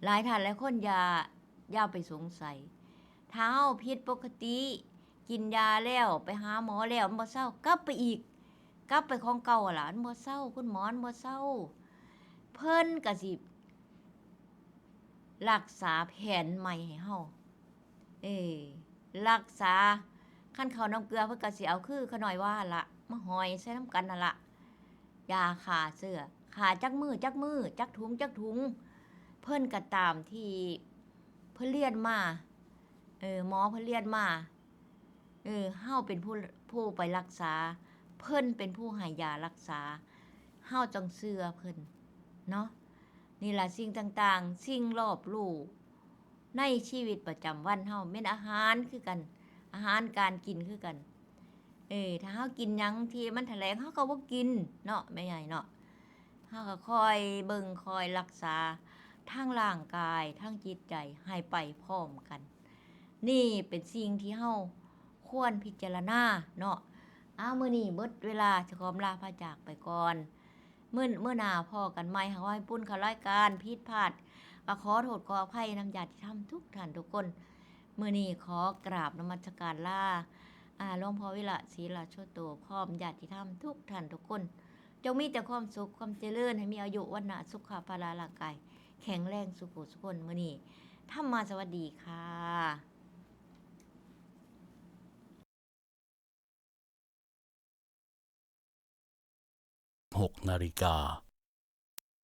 ຫຼາຍທ່ານຫຼາຍຄົນຢ່າ ຢ່າໄປສົງໄສ. ຖ້າເຮົາຜິດປົກກະຕິ ກິນຢາແລ້ວ ໄປຫາໝໍແລ້ວ ມັນບໍ່ເຊົາ ກັບໄປອີກ ກັບໄປຂອງເກົ່າຫັ້ນລະ. ມັນບໍ່ເຊົາ ຄຸນໝໍ ມັນບໍ່ເຊົາ ເພິ່ນກໍຊິ ລັກສາແຜນໃໝ່ໃຫ້ເຮົາ. ເອີ ລັກສາ ຄັນເຂົ້ານ້ຳເກືອ ເພິ່ນກໍຊິເອົາຄືຂ້ານ້ອຍວ່າຫັ້ນລະ ມາຫ້ອຍໃສ່ນຳກັນຫັ້ນລະ. ຢາຂ້າເຊື້ອ ຂ້າຈັກມື້ຈັກມື້ ຈັກຖົງຈັກຖົງ ເພິ່ນກໍຕາມທີ່ເພິ່ນລຽນມາ. ເອີ ໝໍເພິ່ນລຽນມາ. ເອີ ເຮົາເປັນຜູ້ ຜູ້ໄປລັກສາ ເພິ່ນເປັນຜູ້ໃຫ້ຢາລັກສາ ເຮົາຕ້ອງເຊື່ອເພິ່ນເນາະ. ນີ້ລະ ສິ່ງຕ່າງໆ ສິ່ງລອບຮູ້ໃນຊີວິດປະຈຳວັນເຮົາ ແມ່ນອາຫານຄືກັນ ອາຫານການກິນຄືກັນ. ເອີ ຖ້າເຮົາກິນຫຍັງທີ່ມັນທະແຫຼງ ເຮົາກໍບໍ່ກິນເນາະ ແມ່ໃຫຍ່ເນາະ. ເຮົາກໍຄອຍເບິ່ງຄອຍລັກສາທັງຮ່າງກາຍທັງຈິດໃຈໃຫ້ໄປພ້ອມກັນ. ນີ້ເປັນສິ່ງທີ່ເຮົາຄວນພິຈາລະນາເນາະ. ອ້າວ ມື້ນີ້ເບິດເວລາ ຈະຂໍອຳລາພາຈາກໄປກ່ອນ. ມື້ ມື້ໜ້າພໍ້ກັນໃໝ່. ຫາກວ່າມີປຸນເຂົ້າລາຍການຜິດພາດ ກໍຂໍໂທດຂໍອະໄພນຳຍາດຕິທຳທຸກທ່ານທຸກຄົນ. ມື້ນີ້ຂໍກາບນະມັດສະການລາ ອາ ຫຼວງພໍ່ວິລະ ສີລະໂຊໂຕ ພ້ອມຍາດຕິທຳທຸກທ່ານທຸກຄົນ. ຈົ່ງມີແຕ່ຄວາມສຸກຄວາມຈະເລີນ ໃຫ້ມີອາຍຸວັນນະສຸຂະພະລາ ຮ່າງກາຍແຂງແຮງສູ່ຜູ້ສູ່ຄົນ. ມື້ນີ້ທຳມາສະຫວັດດີຄ່ະ. ຫົກນາລິກາ.